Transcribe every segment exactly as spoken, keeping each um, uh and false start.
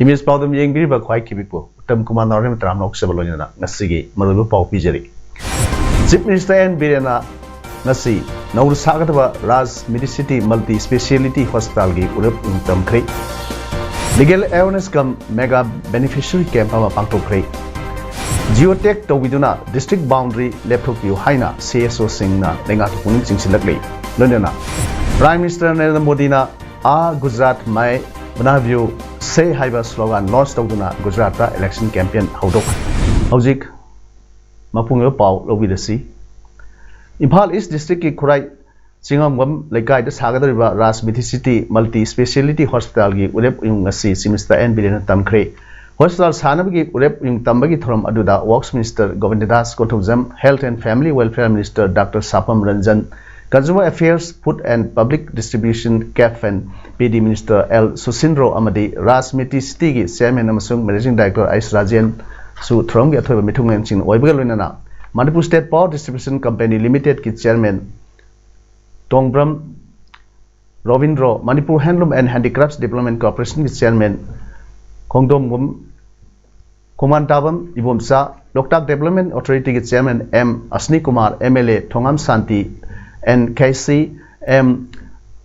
Image ꯄꯥꯎꯗꯝ ꯌꯦꯡꯕꯤꯔꯤꯕ ꯈ꯭ꯋꯥꯏ ꯈꯤꯕꯤꯛꯄꯨ ꯎꯠꯇꯝ ꯀꯨꯃꯥꯔ ꯅꯥꯎꯔꯦꯝ ꯇꯔꯥꯝꯅ ꯑꯣꯛꯆꯕ ꯂꯣꯏꯅꯅ ꯉꯁꯤꯒꯤ ꯃꯔꯨꯑꯣꯏꯕ ꯄꯥꯎ ꯄꯤꯖꯔꯤ꯫ ꯆꯤꯐ ꯃꯤꯅꯤꯁꯇꯔ ꯑꯦꯟ ꯕꯤꯔꯦꯟꯅ ꯉꯁꯤ ꯅꯧꯅ ꯁꯥꯒꯗꯕ ꯔꯥꯖ ꯃꯦꯗꯤꯁꯤꯇꯤ ꯃꯜꯇꯤ ꯁ꯭ꯄꯦꯁꯤꯌꯦꯂꯤꯇꯤ ꯍꯣꯁꯄꯤꯇꯥꯜꯒꯤ ꯎꯔꯦꯞ ꯎꯌꯨꯡ ꯇꯝꯈ꯭ꯔꯦ꯫ ꯂꯤꯒꯦꯜ ꯑꯦꯋꯦꯔꯅꯦꯁ ꯀꯝ ꯃꯦꯒꯥ ꯕꯦꯅꯤꯐꯤꯁꯔꯤ ꯀꯦꯝꯞ ꯑꯃ ꯄꯥꯡꯊꯣꯛꯈ꯭ꯔꯦ꯫ ꯖꯤꯑꯣ ꯇꯦꯒ ꯇꯧꯕꯤꯗꯨꯅ ꯗꯤꯁꯇ꯭ꯔꯤꯛ ꯕꯥꯎꯟꯗꯔꯤ ꯂꯦꯞꯊꯣꯛꯄꯤꯌꯨ ꯍꯥꯏꯅ ꯁꯤ ꯑꯦꯁ ꯑꯣꯁꯤꯡꯅ ꯂꯩꯉꯥꯛꯀꯤ ꯄꯨꯛꯅꯤꯡ ꯆꯤꯡꯁꯤꯜꯂꯛꯂꯤ꯫ ꯂꯣꯏꯅꯅ ꯄ꯭ꯔꯥꯏꯝ ꯃꯤꯅꯤꯁꯇꯔ ꯅꯔꯦꯟꯗ꯭ꯔ ꯃꯣꯗꯤꯅ "ꯑꯥ ꯒꯨꯖꯔꯥꯠ ꯃꯥꯏ ꯕꯅꯥꯕꯤꯌꯨ ꯁꯦ" ꯍꯥꯏꯕ ꯁ꯭ꯂꯣꯒꯥꯟ ꯂꯣꯟꯆ ꯇꯧꯗꯨꯅ ꯒꯨꯖꯔꯥꯠꯇ ꯏꯂꯦꯛꯁꯟ ꯀꯦꯝꯄꯦꯟ ꯍꯧꯗꯣꯛꯈ꯭ꯔꯦ꯫ ꯍꯧꯖꯤꯛ ꯃꯄꯨꯡ ꯑꯣꯏꯕ ꯄꯥꯎ ꯂꯧꯕꯤꯔꯁꯤ꯫ ꯏꯝꯐꯥꯜ ꯏꯁ ꯗꯤꯁꯇ꯭ꯔꯤꯛꯀꯤ ꯈꯨꯔꯥꯏ ꯆꯤꯡꯉꯝꯕꯝ ꯂꯩꯀꯥꯏꯗ ꯁꯥꯒꯗꯧꯔꯤꯕ ꯔꯥꯖ ꯃꯦꯗꯤꯁꯤꯇꯤ ꯃꯜꯇꯤ ꯁ꯭ꯄꯦꯁꯤꯌꯦꯂꯤꯇꯤ ꯍꯣꯁꯄꯤꯇꯥꯜꯒꯤ ꯎꯔꯦꯞ ꯎꯌꯨꯡ ꯉꯁꯤ ꯆꯤꯐ ꯃꯤꯅꯤꯁꯇꯔ ꯑꯦꯟ ꯕꯤꯔꯦꯟꯅ ꯇꯝꯈ꯭ꯔꯦ꯫ ꯍꯣꯁꯄꯤꯇꯥꯜ ꯁꯥꯅꯕꯒꯤ ꯎꯔꯦꯞ ꯎꯌꯨꯡ ꯇꯝꯕꯒꯤ ꯊꯧꯔꯝ ꯑꯗꯨꯗ ꯋꯔꯛꯁ ꯃꯤꯅꯤꯁꯇꯔ ꯒꯣꯕꯤꯟꯗ ꯗꯥꯁ ꯀꯣꯊꯧꯖꯝ, health and family welfare minister doctor Sapam Ranjan, consumer affairs, food and public distribution, CAF and P D minister L Susindro ꯑꯃꯗꯤ ꯔꯥꯖ ꯃꯦꯗꯤꯁꯤꯇꯤꯒꯤ ꯆꯤꯌꯔꯃꯦꯟ ꯑꯃꯁꯨꯡ ꯃꯦꯅꯦꯖꯤꯡ ꯗꯥꯏꯔꯦꯛꯇꯔ ꯑꯩꯁ ꯔꯥꯖꯦꯟꯁꯨ ꯊꯧꯔꯝꯒꯤ ꯑꯊꯣꯏꯕ ꯃꯤꯊꯨꯡꯂꯦꯟꯁꯤꯡꯅ ꯑꯣꯏꯕꯒ ꯂꯣꯏꯅꯅ Manipur state power distribution company ꯂꯤꯃꯤꯇꯦꯗꯀꯤ chairman Tongbram Robindro, Manipur handloom and handicrafts development ꯀꯣꯔꯄꯣꯔꯦꯁꯟꯒꯤ chairman Khongdombam Khongmantabam Ibomcha, Loktak development ꯑꯣꯊꯣꯔꯤꯇꯤꯒꯤ chairman M Asni Kumar, M L A Thongam Shanti, N K C M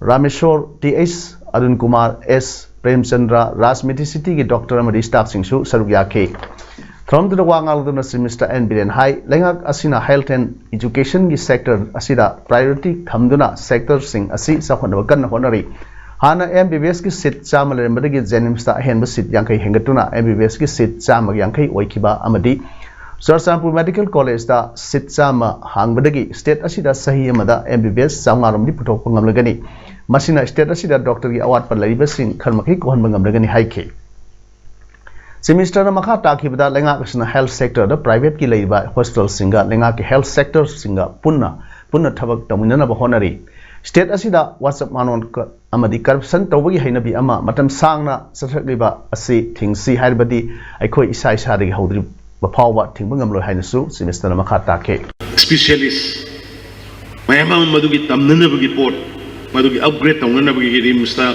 Rameshor, T H Arun Kumar, S Premchandra, Raj ꯃꯦꯗꯤꯁꯤꯇꯤꯒꯤ ꯗꯣꯛꯇꯔ ꯑꯃꯗꯤ ꯁ꯭ꯇꯥꯐꯁꯤꯡꯁꯨ ꯁꯔꯨꯛ ꯌꯥꯈꯤ꯫ ꯊꯧꯔꯝꯗꯨꯗ ꯋꯥ ꯉꯥꯡꯂꯗꯨꯅ ꯆꯤꯐ ꯃꯤꯅꯤꯁꯇꯔ ꯑꯦꯟ ꯕꯤꯔꯦꯟ ꯍꯥꯏ, ꯂꯩꯉꯥꯛ ꯑꯁꯤꯅ ꯍꯦꯜꯊ ꯑꯦꯟ ꯏꯖꯨꯀꯦꯁꯟꯒꯤ ꯁꯦꯛꯇꯔ ꯑꯁꯤꯗ ꯄ꯭ꯔꯥꯏꯌꯣꯔꯤꯇꯤ ꯊꯝꯗꯨꯅ ꯁꯦꯛꯇꯔꯁꯤꯡ ꯑꯁꯤ ꯆꯥꯎꯈꯠꯅꯕ ꯀꯟꯅ ꯍꯣꯠꯅꯔꯤ꯫ ꯍꯥꯟꯅ ꯑꯦꯝ ꯕꯤ ꯕꯤ ꯑꯦꯁꯀꯤ ꯁꯤꯠ ꯆꯥꯝꯃ ꯂꯩꯔꯝꯕꯗꯒꯤ ꯖꯦꯅꯤꯝꯁꯇ ꯑꯍꯦꯟꯕ ꯁꯤꯠ ꯌꯥꯡꯈꯩ ꯍꯦꯟꯒꯠꯇꯨꯅ ꯑꯦꯝ ꯕꯤ ꯕꯤ ꯑꯦꯁꯀꯤ ꯁꯤꯠ ꯆꯥꯝꯃꯒ ꯌꯥꯡꯈꯩ ꯑꯣꯏꯈꯤꯕ ꯑꯃꯗꯤ ꯆꯨꯔꯆꯥꯟꯄꯨꯔ ꯃꯦꯗꯤꯀꯦꯜ ꯀꯣꯂꯦꯖꯇ ꯁꯤꯠ ꯆꯥꯝꯃ ꯍꯥꯡꯕꯗꯒꯤ ꯁ꯭ꯇꯦꯠ ꯑꯁꯤꯗ ꯆꯍꯤ ꯑꯃꯗ ꯑꯦꯝ ꯕꯤ ꯕꯤ ꯑꯦꯁ ꯆꯥꯝꯃꯉꯥ ꯔꯣꯝꯗꯤ ꯄꯨꯊꯣꯛꯄ ꯉꯝꯂꯒꯅꯤ꯫ ꯃꯁꯤꯅ state ꯑꯁꯤꯗ doctorꯒꯤ ꯑꯋꯥꯠꯄ ꯂꯩꯔꯤꯕꯁꯤꯡ ꯈꯔ ꯃꯈꯩ ꯀꯣꯛꯍꯟꯕ ꯉꯝꯂꯒꯅꯤ ꯍꯥꯏꯈꯤ꯫ Chief Ministerꯅ ꯃꯈꯥ ꯇꯥꯈꯤꯕꯗ, ꯂꯩꯉꯥꯛ ꯑꯁꯤꯅ health sectorꯗ privateꯀꯤ ꯂꯩꯔꯤꯕ hospitalꯁꯤꯡꯒ ꯂꯩꯉꯥꯛꯀꯤ health sectorꯁꯤꯡꯒ ꯄꯨꯟꯅ ꯄꯨꯟꯅ ꯊꯕꯛ ꯇꯧꯃꯤꯟꯅꯅꯕ ꯍꯣꯠꯅꯔꯤ꯫ State ꯑꯁꯤꯗ ꯋꯥꯆꯞ ꯃꯥꯅꯣꯟ ꯀ-, ꯑꯃꯗꯤ corruption ꯇꯧꯕꯒꯤ ꯍꯩꯅꯕꯤ ꯑꯃ ꯃꯇꯝ ꯁꯥꯡꯅ ꯆꯠꯊꯔꯛꯂꯤꯕ ꯑꯁꯤ ꯊꯤꯡꯁꯤ ꯍꯥꯏꯔꯕꯗꯤ ꯑꯩꯈꯣꯏ ꯏꯁꯥ ꯏꯁꯥꯗꯒꯤ ꯍꯧꯗ꯭ꯔꯤꯕ ꯐꯥꯎꯕ ꯊꯤꯡꯕ ꯉꯝꯂꯣꯏ ꯍꯥꯏꯅꯁꯨ Chief Ministerꯅ ꯃꯈꯥ ꯇꯥꯈꯤ꯫ Specialist ꯃꯌꯥꯝ ꯑꯃ ꯃꯗꯨꯒꯤ ꯇꯝꯅꯅꯕꯒꯤ ꯄꯣꯠ, ꯃꯗꯨꯒꯤ upgrade ꯇꯧꯅꯅꯕꯒꯤ RIMSꯇ,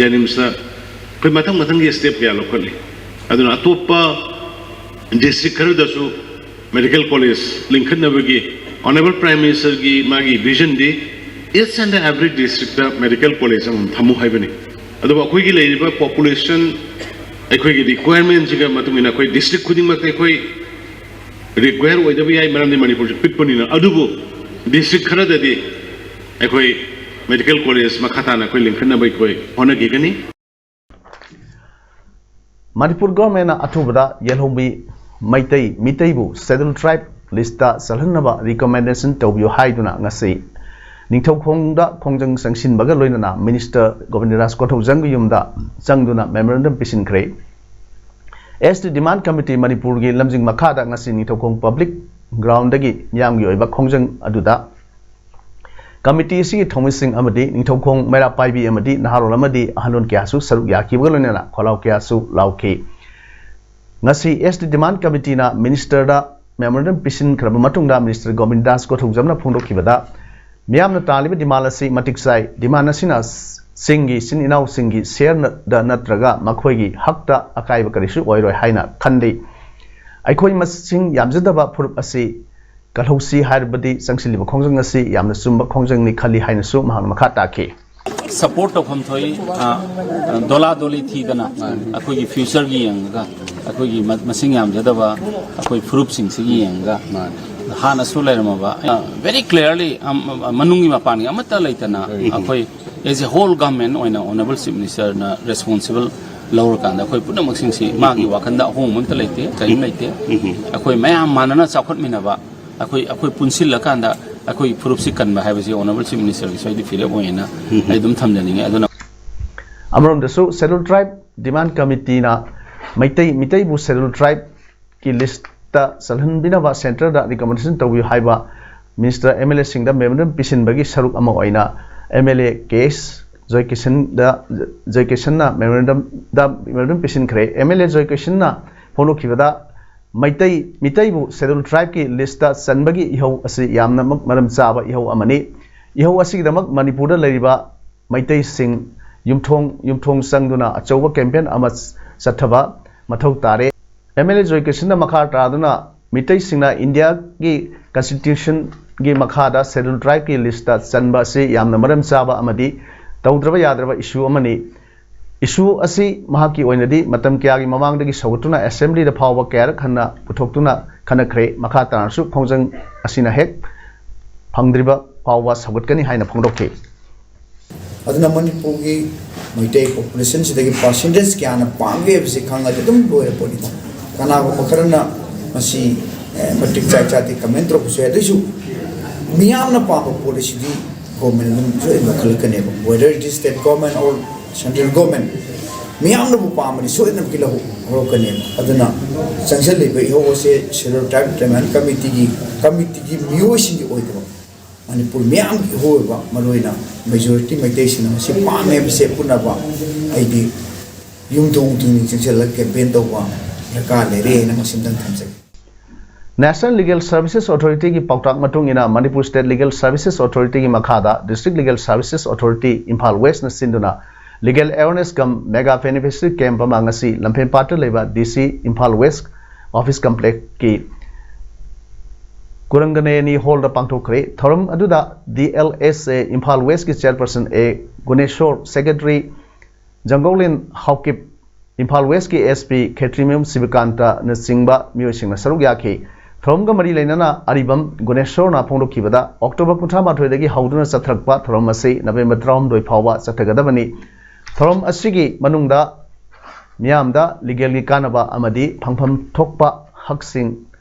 JNIMSꯇ ꯑꯩꯈꯣꯏ ꯃꯊꯪ ꯃꯊꯪꯒꯤ step ꯀꯌꯥ ꯂꯧꯈꯠꯂꯤ꯫ ꯑꯗꯨꯅ ꯑꯇꯣꯞꯄ district ꯈꯔꯗꯁꯨ medical college ꯂꯤꯡꯈꯠꯅꯕꯒꯤ Honourable Prime Ministerꯒꯤ ꯃꯥꯒꯤ visionꯗꯤ each and every districtꯇ medical college ꯑꯃꯃꯝ ꯊꯝꯃꯨ ꯍꯥꯏꯕꯅꯤ꯫ ꯑꯗꯨꯕꯨ ꯑꯩꯈꯣꯏꯒꯤ ꯂꯩꯔꯤꯕ population, ꯑꯩꯈꯣꯏꯒꯤ requirementꯁꯤꯒ ꯃꯇꯨꯡ ꯏꯟꯅ ꯑꯩꯈꯣꯏ district ꯈꯨꯗꯤꯡꯃꯛꯇ ꯑꯩꯈꯣꯏ require ꯑꯣꯏꯗꯕ ꯌꯥꯏ, ꯃꯔꯝꯗꯤ ꯃꯅꯤꯄꯨꯔꯁꯦ ꯄꯤꯛꯄꯅꯤꯅ꯫ ꯑꯗꯨꯕꯨ district ꯈꯔꯗꯗꯤ ꯑꯩꯈꯣꯏ medical college ꯃꯈꯥ ꯇꯥꯅ ꯑꯩꯈꯣꯏ ꯂꯤꯡꯈꯠꯅꯕ ꯑꯩꯈꯣꯏ ꯍꯣꯠꯅꯈꯤꯒꯅꯤ꯫ ꯃꯅꯤꯄꯨꯔ governmentꯅ ꯑꯊꯨꯕꯗ ꯌꯦꯜꯍꯧꯃꯤ ꯃꯩꯇꯩ ꯃꯤꯇꯩꯕꯨ Scheduled Tribe listꯇ ꯆꯜꯍꯟꯅꯕ recommendation ꯇꯧꯕꯤꯌꯨ ꯍꯥꯏꯗꯨꯅ ꯉꯁꯤ ꯅꯤꯡꯊꯧꯈꯣꯡꯗ ꯈꯣꯡꯖꯪ ꯆꯪꯁꯤꯟꯕꯒ ꯂꯣꯏꯅꯅ Minister ꯒꯣꯕꯤꯟꯗ ꯗꯥꯁ ꯀꯣꯊꯧꯖꯝꯒꯤ ꯌꯨꯝꯗ ꯆꯪꯗꯨꯅ memorandum ꯄꯤꯁꯤꯟꯈ꯭ꯔꯦ꯫ ST Demand Committee ꯃꯅꯤꯄꯨꯔꯒꯤ ꯂꯝꯖꯤꯡ ꯃꯈꯥꯗ ꯉꯁꯤ ꯅꯤꯡꯊꯧꯈꯣꯡ public groundꯗꯒꯤ ꯃꯤꯌꯥꯝꯒꯤ ꯑꯣꯏꯕ ꯈꯣꯡꯖꯪ ꯑꯗꯨꯗ committee ꯑꯁꯤꯒꯤ ꯊꯧꯃꯤꯁꯤꯡ ꯑꯃꯗꯤ ꯅꯤꯡꯊꯧꯈꯣꯡ ꯃꯩꯔꯥ ꯄꯥꯏꯕꯤ ꯑꯃꯗꯤ ꯅꯍꯥꯔꯣꯜ ꯑꯃꯗꯤ ꯑꯍꯜꯂꯣꯟ ꯀꯌꯥꯁꯨ ꯁꯔꯨꯛ ꯌꯥꯈꯤꯕꯒ ꯂꯣꯏꯅꯅ ꯈꯣꯜꯂꯥꯎ ꯀꯌꯥꯁꯨ ꯂꯥꯎꯈꯤ꯫ ꯉꯁꯤ ST Demand Committeeꯅ Ministerꯗ memorandum ꯄꯤꯁꯤꯟꯈ꯭ꯔꯕ ꯃꯇꯨꯡꯗ Minister ꯒꯣꯕꯤꯟꯗ ꯗꯥꯁ ꯀꯣꯊꯧꯖꯝꯅ ꯐꯣꯡꯗꯣꯛꯈꯤꯕꯗ, ꯃꯤꯌꯥꯝꯅ ꯇꯥꯜꯂꯤꯕ demand ꯑꯁꯤ ꯃꯇꯤꯛ ꯆꯥꯏ꯫ Demand ꯑꯁꯤꯅ ꯁꯤꯡꯒꯤ ꯏꯆꯤꯟ ꯏꯅꯥꯎꯁꯤꯡꯒꯤ shareꯗ ꯅꯠꯇ꯭ꯔꯒ ꯃꯈꯣꯏꯒꯤ ꯍꯛꯇ ꯑꯀꯥꯏꯕ ꯀꯔꯤꯁꯨ ꯑꯣꯏꯔꯣꯏ ꯍꯥꯏꯅ ꯈꯜꯂꯤ꯫ ꯑꯩꯈꯣꯏ ꯃꯁꯤꯡ ꯌꯥꯝꯖꯗꯕ ꯐꯨꯔꯨꯞ ꯑꯁꯤ ꯀꯜꯍꯧꯁꯤ ꯍꯥꯏꯔꯕꯗꯤ ꯆꯪꯁꯤꯜꯂꯤꯕ ꯈꯣꯡꯖꯪ ꯑꯁꯤ ꯌꯥꯝꯅ ꯆꯨꯝꯕ ꯈꯣꯡꯖꯪꯅꯤ ꯈꯜꯂꯤ ꯍꯥꯏꯅꯁꯨ ꯃꯍꯥꯛꯅ ꯃꯈꯥ ꯇꯥꯈꯤ꯫ Support ꯇꯧꯐꯝ ꯊꯣꯛꯏ꯫ ꯑ, ꯗꯣꯂꯥ ꯗꯣꯂꯤ ꯊꯤꯗꯅ ꯑꯩꯈꯣꯏꯒꯤ futureꯒꯤ ꯌꯦꯡꯉꯒ, ꯑꯩꯈꯣꯏꯒꯤ ꯃ-, ꯃꯁꯤꯡ ꯌꯥꯝꯖꯗꯕ ꯑꯩꯈꯣꯏ ꯐꯨꯔꯨꯞꯁꯤꯡꯁꯤꯒꯤ ꯌꯦꯡꯉꯒ, ꯍꯥꯟꯅꯁꯨ ꯂꯩꯔꯝꯃꯕ, ꯑ, very clearly, ꯑꯝ, ꯑ, ꯃꯅꯨꯡꯒꯤ ꯃꯄꯥꯟꯒꯤ ꯑꯃꯠꯇ ꯂꯩꯇꯅ ꯑꯩꯈꯣꯏ as a whole government ꯑꯣꯏꯅ Honourable Chief Ministerꯅ responsible ꯂꯧꯔꯀꯥꯟꯗ ꯑꯩꯈꯣꯏ ꯄꯨꯝꯅꯃꯛꯁꯤꯡꯁꯤ ꯃꯥꯒꯤ ꯋꯥꯈꯜꯗ ꯑꯍꯣꯡꯕ ꯑꯝꯇ ꯂꯩꯇꯦ, ꯀꯔꯤꯝ ꯂꯩꯇꯦ꯫ ꯑꯩꯈꯣꯏ ꯃꯌꯥꯝ ꯃꯥꯟꯅꯅ ꯆꯥꯎꯈꯠꯃꯤꯟꯅꯕ, ꯑꯩꯈꯣꯏ, ꯑꯩꯈꯣꯏ ꯄꯨꯟꯁꯤꯜꯂꯀꯥꯟꯗ ꯑꯩꯈꯣꯏ ꯐꯨꯔꯨꯞꯁꯤ ꯀꯟꯕ ꯍꯥꯏꯕꯁꯤ Honourable Chief Minister ꯒꯤꯁꯨ ꯑꯩꯗꯤ ꯐꯤꯔꯦꯞ ꯑꯣꯏꯅ ꯑꯩ ꯑꯗꯨꯝ ꯊꯝꯖꯅꯤꯡꯉꯤ꯫ ꯑꯗꯨꯅ ꯑꯃꯔꯣꯝꯗꯁꯨ Scheduled Tribe Demand Committee ꯅ ꯃꯩꯇꯩ ꯃꯤꯇꯩꯕꯨ Scheduled Tribe ꯀꯤ list ꯇ ꯆꯜꯍꯟꯕꯤꯅꯕ centre ꯗ recommendation ꯇꯧꯕꯤꯌꯨ ꯍꯥꯏꯕ minister MLA ꯁꯤꯡꯗ memorandum ꯄꯤꯁꯤꯟꯕꯒꯤ ꯁꯔꯨꯛ ꯑꯃ ꯑꯣꯏꯅ MLA ꯀꯦ ꯑꯦꯁ ꯖꯣꯏꯀꯤꯁꯟꯗ ꯖꯣꯏꯀꯤꯁꯟꯅ memorandum ꯗ memorandum ꯄꯤꯁꯤꯟꯈ꯭ꯔꯦ꯫ MLA ꯖꯣꯏꯀꯤꯁꯟꯅ ꯐꯣꯡꯗꯣꯛꯈꯤꯕꯗ Meitei ꯃꯤꯇꯩꯕꯨ Scheduled Tribe ꯀꯤ list ꯇ ꯆꯟꯕꯒꯤ ꯏꯍꯧ ꯑꯁꯤ ꯌꯥꯝꯅꯃꯛ ꯃꯔꯝ ꯆꯥꯕ ꯏꯍꯧ ꯑꯃꯅꯤ꯫ ꯏꯍꯧ ꯑꯁꯤꯒꯤꯗꯃꯛ ꯃꯅꯤꯄꯨꯔꯗ ꯂꯩꯔꯤꯕ ꯃꯩꯇꯩꯁꯤꯡ ꯌꯨꯝꯊꯣꯡ ꯌꯨꯝꯊꯣꯡ ꯆꯪꯗꯨꯅ ꯑꯆꯧꯕ campaign ꯑꯃ ꯆꯠꯊꯕ ꯃꯊꯧ ꯇꯥꯔꯦ꯫ MLA ꯖꯣꯏꯀꯤꯁꯟꯅ ꯃꯈꯥ ꯇꯥꯗꯨꯅ ꯃꯤꯇꯩꯁꯤꯡꯅ ꯏꯟꯗꯤꯌꯥꯒꯤ constitution ꯒꯤ ꯃꯈꯥꯗ Scheduled Tribe ꯀꯤ list ꯇ ꯆꯟꯕ ꯑꯁꯤ ꯌꯥꯝꯅ ꯃꯔꯝ ꯆꯥꯕ ꯑꯃꯗꯤ ꯇꯧꯗ꯭ꯔꯕ ꯌꯥꯗ꯭ꯔꯕ issue ꯑꯃꯅꯤ꯫ Issue ꯑꯁꯤ ꯃꯍꯥꯛꯀꯤ ꯑꯣꯏꯅꯗꯤ ꯃꯇꯝ ꯀꯌꯥꯒꯤ ꯃꯃꯥꯡꯗꯒꯤ ꯁꯧꯒꯠꯇꯨꯅ assembly ꯗ ꯐꯥꯎꯕ ꯀꯌꯥꯔꯛ ꯍꯟꯅ ꯄꯨꯊꯣꯛꯇꯨꯅ ꯈꯟꯅꯈ꯭ꯔꯦ꯫ ꯃꯈꯥ ꯇꯥꯅꯁꯨ ꯈꯣꯡꯖꯪ ꯑꯁꯤꯅ ꯍꯦꯛ ꯐꯪꯗ꯭ꯔꯤꯕ ꯐꯥꯎꯕ ꯁꯧꯒꯠꯀꯅꯤ ꯍꯥꯏꯅ ꯐꯣꯡꯗꯣꯛꯈꯤ꯫ ꯑꯗꯨꯅ ꯃꯅꯤꯄꯨꯔꯒꯤ ꯃꯩꯇꯩ population ꯁꯤꯗꯒꯤ percentage ꯀꯌꯥꯅ ꯄꯥꯝꯒꯦ ꯍꯥꯏꯕꯁꯤ ꯈꯪꯉꯗꯤ ꯑꯗꯨꯝ ꯂꯣꯏꯔ ꯄꯣꯠꯅꯤꯗ꯫ ꯀꯅꯥꯒꯨꯝꯕ ꯈꯔꯅ ꯃꯁꯤ ꯑꯦ, ꯃꯇꯤꯛ ꯆꯥꯏ ꯆꯥꯗꯦ comment ꯇꯧꯔꯛꯄꯁꯨ ꯌꯥꯏ꯫ ꯑꯗꯨꯏꯁꯨ ꯃꯤꯌꯥꯝꯅ ꯄꯥꯝꯕ ꯄꯣꯠ ꯑꯁꯤꯗꯤ government ꯑꯗꯨꯝ ꯁꯣꯏꯗꯅ ꯈꯜꯂꯛꯀꯅꯦꯕ, whether it is state government or central government꯫ ꯃꯤꯌꯥꯝꯅꯕꯨ ꯄꯥꯝꯕꯗꯤ ꯁꯣꯏꯗꯅꯃꯛꯀꯤ ꯂꯧꯍꯧꯔꯛꯀꯅꯦꯕ꯫ ꯑꯗꯨꯅ ꯆꯪꯁꯤꯜꯂꯤꯕ ꯏꯍꯧ ꯑꯁꯦ Scheduled Tribe Development Committee ꯒꯤ committee ꯒꯤ ꯃꯤꯑꯣꯏꯁꯤꯡꯒꯤ ꯑꯣꯏꯗꯕ, ꯃꯅꯤꯄꯨꯔ ꯃꯤꯌꯥꯝꯒꯤ ꯏꯍꯧ ꯑꯣꯏꯕ, ꯃꯔꯨꯑꯣꯏꯅ majority ꯃꯩꯇꯩꯁꯤꯡꯅ ꯃꯁꯤ ꯄꯥꯝꯃꯦ ꯍꯥꯏꯕꯁꯦ ꯎꯠꯅꯕ ꯑꯩꯗꯤ ꯌꯨꯝꯊꯣꯡ ꯈꯨꯗꯤꯡ ꯆꯪꯁꯤꯜꯂꯒ campaign ꯇꯧꯕ ꯗꯔꯀꯥꯔ ꯂꯩꯔꯦ ꯍꯥꯏꯅ ꯃꯁꯤꯝꯇꯪ ꯊꯝꯖꯒꯦ꯫ National Legal Services Authority ꯒꯤ ꯄꯥꯎꯇꯥꯛ ꯃꯇꯨꯡ ꯏꯟꯅ Manipur State Legal Services Authority ꯒꯤ ꯃꯈꯥꯗ District Legal Services Authority Imphal West ꯅ ꯁꯤꯟꯗꯨꯅ legal awareness cum mega beneficiary camp ꯑꯃ ꯉꯁꯤ ꯂꯝꯐꯦꯜꯄꯥꯠꯇ ꯂꯩꯕ DC Imphal West office complex ꯀꯤ ꯀꯨꯔꯪꯒꯅꯌꯅꯤ hall ꯗ ꯄꯥꯡꯊꯣꯛꯈ꯭ꯔꯦ꯫ ꯊꯧꯔꯝ ꯑꯗꯨꯗ DLSA ꯏꯝꯐꯥꯜ West ꯀꯤ chairperson A Guneshor, secretary ꯖꯪꯒꯧꯂꯦꯟ Haokip, Imphal West ꯀꯤ SP ꯈꯦꯇ꯭ꯔꯤꯃꯌꯨꯝ ꯁꯤꯕꯀꯥꯟꯇꯅꯆꯤꯡꯕ ꯃꯤꯑꯣꯏꯁꯤꯡꯅ ꯁꯔꯨꯛ ꯌꯥꯈꯤ꯫ ꯊꯧꯔꯝꯒ ꯃꯔꯤ ꯂꯩꯅꯅ ꯑꯔꯤꯕꯝ ꯒꯨꯅꯦꯁꯣꯔꯅ ꯐꯣꯡꯗꯣꯛꯈꯤꯕꯗ, October ꯀꯨꯟꯊ꯭ꯔꯥ ꯃꯥꯊꯣꯏꯗꯒꯤ ꯍꯧꯗꯨꯅ ꯆꯠꯊꯔꯛꯄ ꯊꯧꯔꯝ ꯑꯁꯤ November ꯇꯔꯥꯍꯨꯝꯗꯣꯏ ꯐꯥꯎꯕ ꯆꯠꯊꯒꯗꯕꯅꯤ꯫ ꯊꯧꯔꯝ ꯑꯁꯤꯒꯤ ꯃꯅꯨꯡꯗ ꯃꯤꯌꯥꯝꯗ legal ꯒꯤ ꯀꯥꯟꯅꯕ ꯑꯃꯗꯤ ꯐꯪꯐꯝ ꯊꯣꯛꯄ ꯍꯛꯁꯤꯡ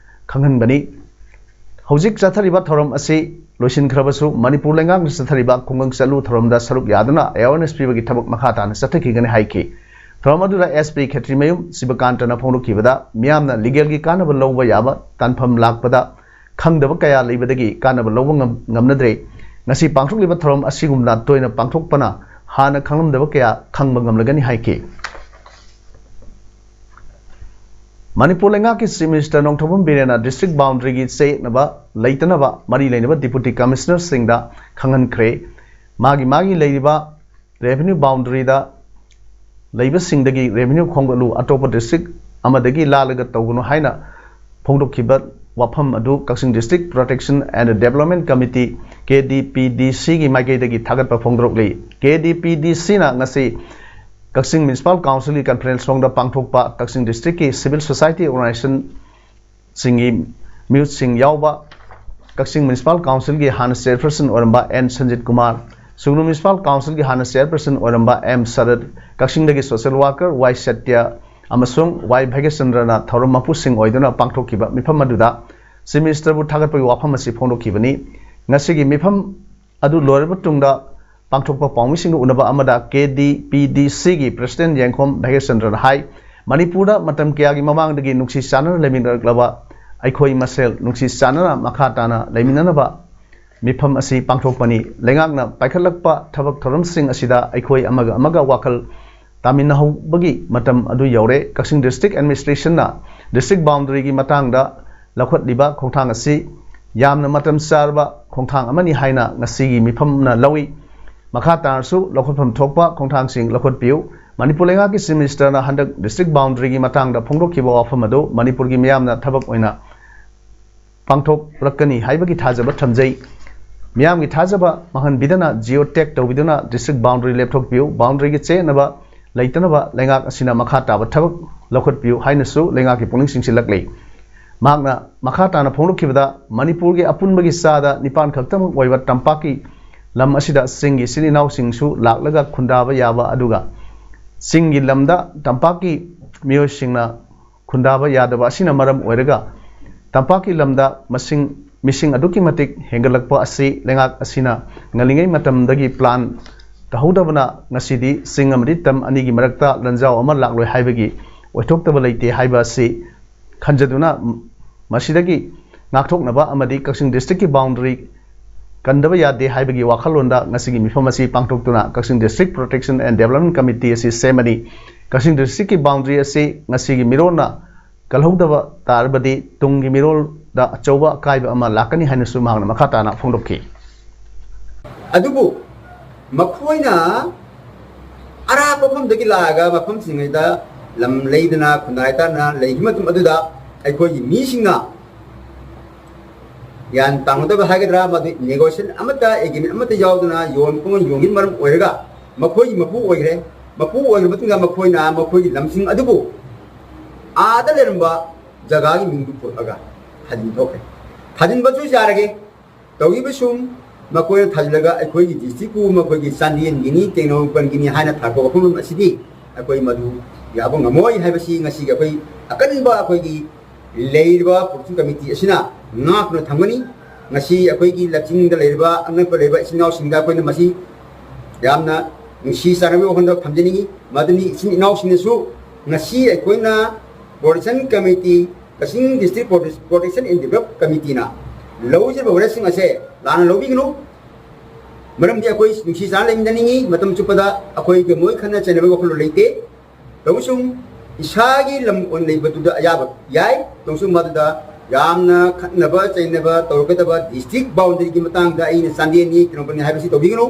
ꯈꯪꯍꯟꯕꯅꯤ꯫ ꯍꯧꯖꯤꯛ ꯆꯠꯊꯔꯤꯕ ꯊꯧꯔꯝ ꯑꯁꯤ ꯂꯣꯏꯁꯤꯟꯈ꯭ꯔꯕꯁꯨ, ꯃꯅꯤꯄꯨꯔ ꯂꯩꯉꯥꯛꯅ ꯆꯠꯊꯔꯤꯕ ꯈꯨꯡꯒꯪ ꯆꯠꯂꯨ ꯊꯧꯔꯝꯗ ꯁꯔꯨꯛ ꯌꯥꯗꯨꯅ awareness ꯄꯤꯕꯒꯤ ꯊꯕꯛ ꯃꯈꯥ ꯇꯥꯅ ꯆꯠꯊꯈꯤꯒꯅꯤ ꯍꯥꯏꯈꯤ꯫ ꯊꯧꯔꯝ ꯑꯗꯨꯗ SP ꯈꯦꯇ꯭ꯔꯤꯃꯌꯨꯝ ꯁꯤꯕꯀꯥꯟꯇꯅ ꯐꯣꯡꯗꯣꯛꯈꯤꯕꯗ, ꯃꯤꯌꯥꯝꯅ legalꯒꯤ ꯀꯥꯟꯅꯕ ꯂꯧꯕ ꯌꯥꯕ ꯇꯥꯟꯐꯝ ꯂꯥꯛꯄꯗ ꯈꯪꯗꯕ ꯀꯌꯥ ꯂꯩꯕꯗꯒꯤ ꯀꯥꯟꯅꯕ ꯂꯧꯕ ꯉꯝ-, ꯉꯝꯅꯗ꯭ꯔꯦ꯫ ꯉꯁꯤ ꯄꯥꯡꯊꯣꯛꯂꯤꯕ ꯊꯧꯔꯝ ꯑꯁꯤꯒꯨꯝꯅ ꯇꯣꯏꯅ ꯄꯥꯡꯊꯣꯛꯄꯅ ꯍꯥꯟꯅ ꯈꯪꯂꯝꯗꯕ ꯀꯌꯥ ꯈꯪꯕ ꯉꯝꯂꯒꯅꯤ ꯍꯥꯏꯈꯤ꯫ ꯃꯅꯤꯄꯨꯔ ꯂꯩꯉꯥꯛꯀꯤ Chief Minister ꯅꯣꯡꯊꯣꯝꯕꯝ ꯕꯤꯔꯦꯟꯅ district boundaryꯒꯤ ꯆꯌꯦꯠꯅꯕ ꯂꯩꯇꯅꯕ ꯃꯔꯤ ꯂꯩꯅꯕ Deputy Commissionerꯁꯤꯡꯗ ꯈꯪꯍꯟꯈ꯭ꯔꯦ꯫ ꯃꯥꯒꯤ ꯃꯥꯒꯤ ꯂꯩꯔꯤꯕ revenue boundaryꯗ ꯂꯩꯕꯁꯤꯡꯗꯒꯤ revenue ꯈꯣꯝꯒꯠꯂꯨ, ꯑꯇꯣꯞꯄ district ꯑꯃꯗꯒꯤ ꯂꯥꯜꯂꯒ ꯇꯧꯒꯅꯨ ꯍꯥꯏꯅ ꯐꯣꯡꯗꯣꯛꯈꯤꯕ ꯋꯥꯐꯝ ꯑꯗꯨ Kakching District Protection and Development Committee, KDPDCꯒꯤ ꯃꯥꯏꯀꯩꯗꯒꯤ ꯊꯥꯒꯠꯄ ꯐꯣꯡꯗꯣꯔꯛꯂꯤ꯫ KDPDCꯅ ꯉꯁꯤ Kakching Municipal Councilꯒꯤ conference hallꯗ ꯄꯥꯡꯊꯣꯛꯄ Kakching Districtꯀꯤ civil society organizationꯁꯤꯡꯒꯤ ꯃꯤꯍꯨꯠꯁꯤꯡ ꯌꯥꯎꯕ Kakching Municipal Councilꯒꯤ ꯍꯥꯟꯅ chairperson ꯑꯣꯏꯔꯝꯕ N ꯁꯟꯖꯤꯠ ꯀꯨꯃꯥꯔ, ꯁꯨꯒꯅꯨ Municipal Councilꯒꯤ ꯍꯥꯟꯅ chairperson ꯑꯣꯏꯔꯝꯕ M ꯁꯔꯠ, ꯀꯛꯆꯤꯡꯗꯒꯤ social worker Y ꯁꯇ꯭ꯌ ꯑꯃꯁꯨꯡ Y ꯚꯥꯒ꯭ꯌꯆꯟꯗ꯭ꯔꯅ ꯊꯧꯔꯝ ꯃꯄꯨꯁꯤꯡ ꯑꯣꯏꯗꯨꯅ ꯄꯥꯡꯊꯣꯛꯈꯤꯕ ꯃꯤꯐꯝ ꯑꯗꯨꯗ Chief Ministerꯕꯨ ꯊꯥꯒꯠꯄꯒꯤ ꯋꯥꯐꯝ ꯑꯁꯤ ꯐꯣꯡꯗꯣꯛꯈꯤꯕꯅꯤ꯫ ꯉꯁꯤꯒꯤ ꯃꯤꯐꯝ ꯑꯗꯨ ꯂꯣꯏꯔꯕ ꯇꯨꯡꯗ ꯄꯥꯡꯊꯣꯛꯄ ꯄꯥꯎꯃꯤꯁꯤꯡꯒ ꯎꯅꯕ ꯑꯃꯗ KDPDCꯒꯤ President ꯌꯦꯡꯈꯣꯝ ꯚꯥꯒ꯭ꯌꯆꯟꯗ꯭ꯔꯅ ꯍꯥꯏ, ꯃꯅꯤꯄꯨꯔꯗ ꯃꯇꯝ ꯀꯌꯥꯒꯤ ꯃꯃꯥꯡꯗꯒꯤ ꯅꯨꯡꯁꯤ ꯆꯥꯟꯅꯅ ꯂꯩꯃꯤꯟꯅꯔꯛꯂꯕ ꯑꯩꯈꯣꯏ ꯃꯁꯦꯜ ꯅꯨꯡꯁꯤ ꯆꯥꯟꯅꯅ ꯃꯈꯥ ꯇꯥꯅ ꯂꯩꯃꯤꯟꯅꯅꯕ ꯃꯤꯐꯝ ꯑꯁꯤ ꯄꯥꯡꯊꯣꯛꯄꯅꯤ꯫ ꯂꯩꯉꯥꯛꯅ ꯄꯥꯏꯈꯠꯂꯛꯄ ꯊꯕꯛ ꯊꯧꯔꯝꯁꯤꯡ ꯑꯁꯤꯗ ꯑꯩꯈꯣꯏ ꯑꯃꯒ ꯑꯃꯒ ꯋꯥꯈꯜ ꯇꯥꯃꯤꯟꯅꯍꯧꯕꯒꯤ ꯃꯇꯝ ꯑꯗꯨ ꯌꯧꯔꯦ꯫ ꯀꯛꯆꯤꯡ District Administrationꯅ district boundaryꯒꯤ ꯃꯇꯥꯡꯗ ꯂꯧꯈꯠꯂꯤꯕ ꯈꯣꯡꯊꯥꯡ ꯑꯁꯤ ꯌꯥꯝꯅ ꯃꯇꯝ ꯆꯥꯔꯕ ꯈꯣꯡꯊꯥꯡ ꯑꯃꯅꯤ ꯍꯥꯏꯅ ꯉꯁꯤꯒꯤ ꯃꯤꯐꯝꯅ ꯂꯧꯏ꯫ ꯃꯈꯥ ꯇꯥꯅꯁꯨ ꯂꯧꯈꯠꯐꯝ ꯊꯣꯛꯄ ꯈꯣꯡꯊꯥꯡꯁꯤꯡ ꯂꯧꯈꯠꯄꯤꯌꯨ꯫ ꯃꯅꯤꯄꯨꯔ ꯂꯩꯉꯥꯛꯀꯤ Chief Ministerꯅ ꯍꯟꯗꯛ district boundaryꯒꯤ ꯃꯇꯥꯡꯗ ꯐꯣꯡꯗꯣꯛꯈꯤꯕ ꯋꯥꯐꯝ ꯑꯗꯨ ꯃꯅꯤꯄꯨꯔꯒꯤ ꯃꯤꯌꯥꯝꯅ ꯊꯕꯛ ꯑꯣꯏꯅ ꯄꯥꯡꯊꯣꯛꯂꯛꯀꯅꯤ ꯍꯥꯏꯕꯒꯤ ꯊꯥꯖꯕ ꯊꯝꯖꯩ꯫ ꯃꯤꯌꯥꯝꯒꯤ ꯊꯥꯖꯕ ꯃꯥꯡꯍꯟꯕꯤꯗꯅ geo tag ꯇꯧꯕꯤꯗꯨꯅ district boundary ꯂꯦꯞꯊꯣꯛꯄꯤꯌꯨ꯫ Boundaryꯒꯤ ꯆꯌꯦꯠꯅꯕ ꯂꯩꯇꯅꯕ ꯂꯩꯉꯥꯛ ꯑꯁꯤꯅ ꯃꯈꯥ ꯇꯥꯕ ꯊꯕꯛ ꯂꯧꯈꯠꯄꯤꯌꯨ ꯍꯥꯏꯅꯁꯨ ꯂꯩꯉꯥꯛꯀꯤ ꯄꯨꯛꯅꯤꯡ ꯆꯤꯡꯁꯤꯜꯂꯛꯂꯤ꯫ ꯃꯍꯥꯛꯅ ꯃꯈꯥ ꯇꯥꯅ ꯐꯣꯡꯗꯣꯛꯈꯤꯕꯗ, ꯃꯅꯤꯄꯨꯔꯒꯤ ꯑꯄꯨꯟꯕꯒꯤ ꯆꯥꯗ ꯅꯤꯄꯥꯟ ꯈꯛꯇꯃꯛ ꯑꯣꯏꯕ ꯇꯝꯄꯥꯛꯀꯤ ꯂꯝ ꯑꯁꯤꯗ ꯆꯤꯡꯒꯤ ꯏꯆꯤꯜ ꯏꯅꯥꯎꯁꯤꯡꯁꯨ ꯂꯥꯛꯂꯒ ꯈꯨꯟꯗꯥꯕ ꯌꯥꯕ, ꯑꯗꯨꯒ ꯆꯤꯡꯒꯤ ꯂꯝꯗ ꯇꯝꯄꯥꯛꯀꯤ ꯃꯤꯑꯣꯏꯁꯤꯡꯅ ꯈꯨꯟꯗꯥꯕ ꯌꯥꯗꯕ ꯑꯁꯤꯅ ꯃꯔꯝ ꯑꯣꯏꯔꯒ ꯇꯝꯄꯥꯛꯀꯤ ꯂꯝꯗ ꯃꯁꯤꯡ ꯃꯤꯁꯤꯡ ꯑꯗꯨꯛꯀꯤ ꯃꯇꯤꯛ ꯍꯦꯟꯒꯠꯂꯛꯄ ꯑꯁꯤ ꯂꯩꯉꯥꯛ ꯑꯁꯤꯅ ꯉꯜꯂꯤꯉꯩ ꯃꯇꯝꯗꯒꯤ plan ꯇꯧꯍꯧꯗꯕꯅ ꯉꯁꯤꯗꯤ ꯆꯤꯡ ꯑꯃꯗꯤ ꯇꯝ ꯑꯅꯤꯒꯤ ꯃꯔꯛꯇ ꯂꯟꯖꯥꯎ ꯑꯃ ꯂꯥꯛꯂꯣꯏ ꯍꯥꯏꯕꯒꯤ ꯑꯣꯏꯊꯣꯛꯇꯕ ꯂꯩꯇꯦ ꯍꯥꯏꯕ ꯑꯁꯤ ꯈꯟꯖꯗꯨꯅ ꯃꯁꯤꯗꯒꯤ ꯉꯥꯛꯊꯣꯛꯅꯕ ꯑꯃꯗꯤ ꯀꯛꯆꯤꯡ district ꯀꯤ boundary ꯀꯟꯗꯕ ꯌꯥꯗꯦ ꯍꯥꯏꯕꯒꯤ ꯋꯥꯈꯜꯂꯣꯟꯗ ꯉꯁꯤꯒꯤ ꯃꯤꯐꯝ ꯑꯁꯤ ꯄꯥꯡꯊꯣꯛꯇꯨꯅ ꯀꯛꯆꯤꯡ District Protection and Development Committee ꯑꯁꯤ ꯁꯦꯝꯃꯅꯤ꯫ ꯀꯛꯆꯤꯡ district ꯀꯤ boundary ꯑꯁꯤ ꯉꯁꯤꯒꯤ ꯃꯤꯔꯣꯜꯅ ꯀꯜꯍꯧꯗꯕ ꯇꯥꯔꯕꯗꯤ ꯇꯨꯡꯒꯤ ꯃꯤꯔꯣꯜꯗ ꯑꯆꯧꯕ ꯑꯀꯥꯏꯕ ꯑꯃ ꯂꯥꯛꯀꯅꯤ ꯍꯥꯏꯅꯁꯨ ꯃꯍꯥꯛꯅ ꯃꯈꯥ ꯇꯥꯅ ꯐꯣꯡꯗꯣꯛꯈꯤ꯫ ꯑꯗꯨꯕꯨ ꯃꯈꯣꯏꯅ ꯑꯔꯥꯞꯄ ꯃꯐꯝꯗꯒꯤ ꯂꯥꯛꯑꯒ ꯃꯐꯝꯁꯤꯡ ꯑꯁꯤꯗ ꯂꯝ ꯂꯩꯗꯅ ꯈꯨꯟꯗꯥ ꯂꯩꯇꯥꯗꯅ ꯂꯩꯈꯤꯕ ꯃꯇꯝ ꯑꯗꯨꯗ ꯑꯩꯈꯣꯏꯒꯤ ꯃꯤꯁꯤꯡꯅ ꯒ꯭ꯌꯥꯟ ꯇꯥꯅꯗꯕ ꯍꯥꯏꯒꯗ꯭ꯔꯥ, ꯃꯗꯨ negotiation ꯑꯃꯠꯇ, agreement ꯑꯃꯠꯇ ꯌꯥꯎꯗꯅ ꯌꯣꯟ ꯄꯨꯡ ꯌꯣꯟꯈꯤꯕ ꯃꯔꯝ ꯑꯣꯏꯔꯒ ꯃꯈꯣꯏꯒꯤ ꯃꯄꯨ ꯑꯣꯏꯈ꯭ꯔꯦ꯫ ꯃꯄꯨ ꯑꯣꯏꯈ꯭ꯔ ꯃꯇꯨꯡꯗ ꯃꯈꯣꯏꯅ ꯃꯈꯣꯏꯒꯤ ꯂꯝꯁꯤꯡ ꯑꯗꯨꯕꯨ ꯑꯥꯗ ꯂꯩꯔꯝꯕ ꯖꯒꯥꯒꯤ ꯃꯤꯡꯗꯨ ꯄꯨꯔꯛꯑꯒ ꯊꯥꯖꯤꯟ ꯊꯣꯛꯈ꯭ꯔꯦ꯫ ꯊꯥꯖꯤꯟꯕꯁꯨ ꯌꯥꯔꯒꯦ꯫ ꯇꯧꯔꯤꯕ ꯁꯨꯝ ꯃꯈꯣꯏꯅ ꯊꯥꯖꯤꯜꯂꯒ ꯑꯩꯈꯣꯏꯒꯤ district ꯄꯨ ꯃꯈꯣꯏꯒꯤ ꯆꯥꯟꯗꯦꯜꯒꯤꯅꯤ, ꯇꯦꯡꯅꯧꯄꯜꯒꯤꯅꯤ ꯍꯥꯏꯅ ꯊꯥꯔꯛꯄ ꯋꯥꯐꯝ ꯑꯁꯤꯗꯤ ꯑꯩꯈꯣꯏ ꯃꯗꯨ ꯌꯥꯕ ꯉꯝꯃꯣꯏ ꯍꯥꯏꯕꯁꯤ ꯉꯁꯤꯒꯤ ꯑꯩꯈꯣꯏ ꯑꯀꯟꯕ ꯑꯩꯈꯣꯏꯒꯤ ꯂꯩꯔꯤꯕ protection committee ꯑꯁꯤꯅ ꯉꯥꯛꯇꯨꯅ ꯊꯝꯒꯅꯤ꯫ ꯉꯁꯤ ꯑꯩꯈꯣꯏꯒꯤ ꯂꯛꯆꯤꯡꯗ ꯂꯩꯔꯤꯕ ꯑꯅꯛꯄ ꯂꯩꯔꯤꯕ ꯏꯆꯤꯟ ꯏꯅꯥꯎꯁꯤꯡꯗ ꯑꯩꯈꯣꯏꯅ ꯃꯁꯤ ꯌꯥꯝꯅ ꯅꯨꯡꯁꯤ ꯆꯥꯟꯅꯕꯒꯤ ꯋꯥꯈꯜꯗ ꯊꯝꯖꯅꯤꯡꯏ꯫ ꯃꯗꯨꯅꯤ ꯏꯆꯤꯟ ꯏꯅꯥꯎꯁꯤꯡꯅꯁꯨ ꯉꯁꯤ ꯑꯩꯈꯣꯏꯅ protection committee, Kakching District Prote- Protection and Development Committeeꯅ ꯂꯧꯖꯔꯤꯕ ꯋꯥꯔꯦꯞꯁꯤꯡ ꯑꯁꯦ ꯂꯥꯟꯅ ꯂꯧꯕꯤꯒꯅꯨ꯫ ꯃꯔꯝꯗꯤ ꯑꯩꯈꯣꯏ ꯅꯨꯡꯁꯤ ꯆꯥꯟꯅ ꯂꯩꯃꯤꯟꯅꯅꯤꯡꯏ꯫ ꯃꯇꯝ ꯆꯨꯞꯄꯗ ꯑꯩꯈꯣꯏꯒ ꯃꯣꯏ ꯈꯠꯅ ꯆꯩꯅꯕꯒꯤ ꯋꯥꯈꯜꯂꯣꯟ ꯂꯩꯇꯦ꯫ ꯇꯧꯕꯁꯨꯡ ꯏꯁꯥꯒꯤ ꯂꯝ ꯑꯣꯏꯅ ꯂꯩꯕꯗꯨꯗ ꯑꯌꯥꯕ ꯌꯥꯏ꯫ ꯇꯧꯕꯁꯨꯡ ꯃꯗꯨꯗ ꯌꯥꯝꯅ ꯈꯠꯅꯕ ꯆꯩꯅꯕ ꯇꯧꯔꯛꯀꯗꯕ district boundaryꯒꯤ ꯃꯇꯥꯡꯗ ꯑꯩꯅ ꯆꯥꯟꯗꯦꯜꯅꯤ, ꯇꯦꯡꯅꯧꯄꯜꯅꯤ ꯍꯥꯏꯕꯁꯤ ꯇꯧꯕꯤꯒꯅꯨ꯫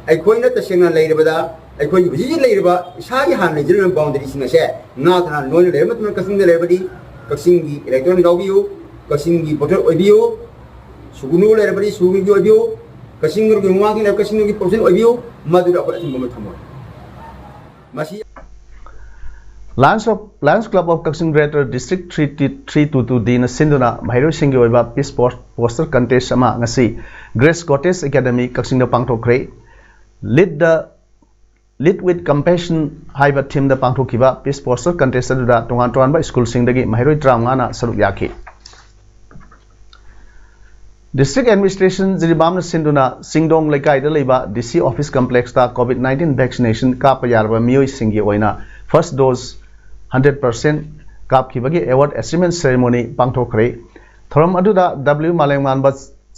ꯑꯩꯈꯣꯏꯅ ꯇꯁꯦꯡꯅ ꯂꯩꯔꯕꯗ ꯑꯩꯈꯣꯏꯒꯤ ꯍꯧꯖꯤꯛ ꯍꯧꯖꯤꯛ ꯂꯩꯔꯤꯕ ꯏꯁꯥꯒꯤ ꯍꯥꯟꯅ ꯂꯩꯖꯔꯤꯕ boundaryꯁꯤꯡ ꯑꯁꯦ ꯉꯥꯛꯇꯨꯅ ꯂꯣꯏꯅ ꯂꯩꯔꯕ ꯃꯇꯝꯗ ꯀꯛꯆꯤꯡꯗ ꯂꯩꯔꯕꯗꯤ ꯀꯛꯆꯤꯡꯒꯤ electorate ꯌꯥꯎꯕꯤꯌꯨ, ꯀꯛꯆꯤꯡꯒꯤ voter ꯑꯣꯏꯕꯤꯌꯨ, ꯁꯨꯒꯅꯨ ꯂꯩꯔꯕꯗꯤ ꯁꯨꯒꯅꯨꯒꯤ ꯑꯣꯏꯕꯤꯌꯨ, ꯀꯛꯆꯤꯡꯒꯤ ꯃꯃꯥꯡꯒꯤ ꯂꯩꯔꯕ ꯀꯛꯆꯤꯡꯒꯤ protection ꯑꯣꯏꯕꯤꯌꯨ, ꯃꯗꯨꯗ ꯑꯩꯈꯣꯏ ꯑꯊꯤꯡꯕ ꯑꯃ ꯊꯝꯃꯣꯏ꯫ ꯃꯁꯤ Lions of Lions Club of Kakching Greater District three two two Dꯅ ꯁꯤꯟꯗꯨꯅ ꯃꯍꯩꯔꯣꯏꯁꯤꯡꯒꯤ ꯑꯣꯏꯕ peace post- poster contest ꯑꯃ ꯉꯁꯤ Grace Cottage Academy ꯀꯛꯆꯤꯡꯗ ꯄꯥꯡꯊꯣꯛꯈ꯭ꯔꯦ꯫ Lead the Lead with Compassion ꯍꯥꯏꯕ themeꯗ ꯄꯥꯡꯊꯣꯛꯈꯤꯕ peace poster contest ꯑꯗꯨꯗ ꯇꯣꯉꯥꯟ ꯇꯣꯉꯥꯟꯕ schoolꯁꯤꯡꯗꯒꯤ ꯃꯍꯩꯔꯣꯏ ꯇꯔꯥꯃꯉꯥꯅ ꯁꯔꯨꯛ ꯌꯥꯈꯤ꯫ District Administration ꯖꯤꯔꯤꯕꯥꯝꯅ ꯁꯤꯟꯗꯨꯅ ꯆꯤꯡꯗꯣꯡ ꯂꯩꯀꯥꯏꯗ ꯂꯩꯕ ꯗꯤ ꯁꯤ office complexꯇ COVID nineteen vaccination ꯀꯥꯞꯄ ꯌꯥꯔꯕ ꯃꯤꯑꯣꯏꯁꯤꯡꯒꯤ ꯑꯣꯏꯅ first dose hundred percent ꯀꯥꯞꯈꯤꯕꯒꯤ award achievement ceremony ꯄꯥꯡꯊꯣꯛꯈ꯭ꯔꯦ꯫ ꯊꯧꯔꯝ ꯑꯗꯨꯗ W ꯃꯥꯂꯦꯝꯉꯥꯟꯕ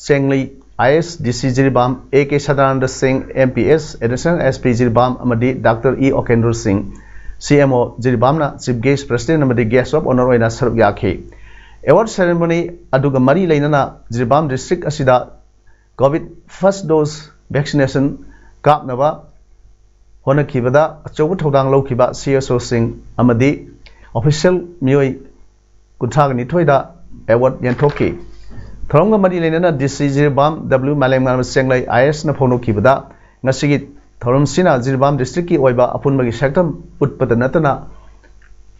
ꯆꯦꯡꯂꯩ, I A S D C Jiribam, A K Sadananda ꯁꯤꯡ, M P S, Additional S P Jiribam ꯑꯃꯗꯤ Doctor E ꯑꯣꯀꯦꯟꯗ꯭ꯔꯣ ꯁꯤꯡ, C M O ꯖꯤꯔꯤꯕꯥꯝꯅ Chief Guest, President ꯑꯃꯗꯤ Guest of Honour ꯑꯣꯏꯅ ꯁꯔꯨꯛ ꯌꯥꯈꯤ꯫ Award ceremony ꯑꯗꯨꯒ ꯃꯔꯤ ꯂꯩꯅꯅ ꯖꯤꯔꯤꯕꯥꯝ district ꯑꯁꯤꯗ COVID first dose vaccination ꯀꯥꯞꯅꯕ ꯍꯣꯠꯅꯈꯤꯕꯗ ꯑꯆꯧꯕ ꯊꯧꯗꯥꯡ ꯂꯧꯈꯤꯕ C S O ꯁꯤꯡ ꯑꯃꯗꯤ official ꯃꯤꯑꯣꯏ ꯀꯨꯟꯊ꯭ꯔꯥꯒ ꯅꯤꯊꯣꯏꯗ award ꯌꯦꯟꯊꯣꯛꯈꯤ꯫ ꯊꯧꯔꯝꯒ ꯃꯔꯤ ꯂꯩꯅꯅ D C Jiribam W ꯃꯥꯂꯦꯝꯉꯥꯟꯕ ꯆꯦꯡꯂꯩ I A S ꯅ ꯐꯣꯡꯗꯣꯛꯈꯤꯕꯗ, ꯉꯁꯤꯒꯤ ꯊꯧꯔꯝꯁꯤꯅ ꯖꯤꯔꯤꯕꯥꯝ districtꯀꯤ ꯑꯣꯏꯕ ꯑꯄꯨꯟꯕꯒꯤ ꯁꯛꯇꯝ ꯎꯠꯄꯇ ꯅꯠꯇꯅ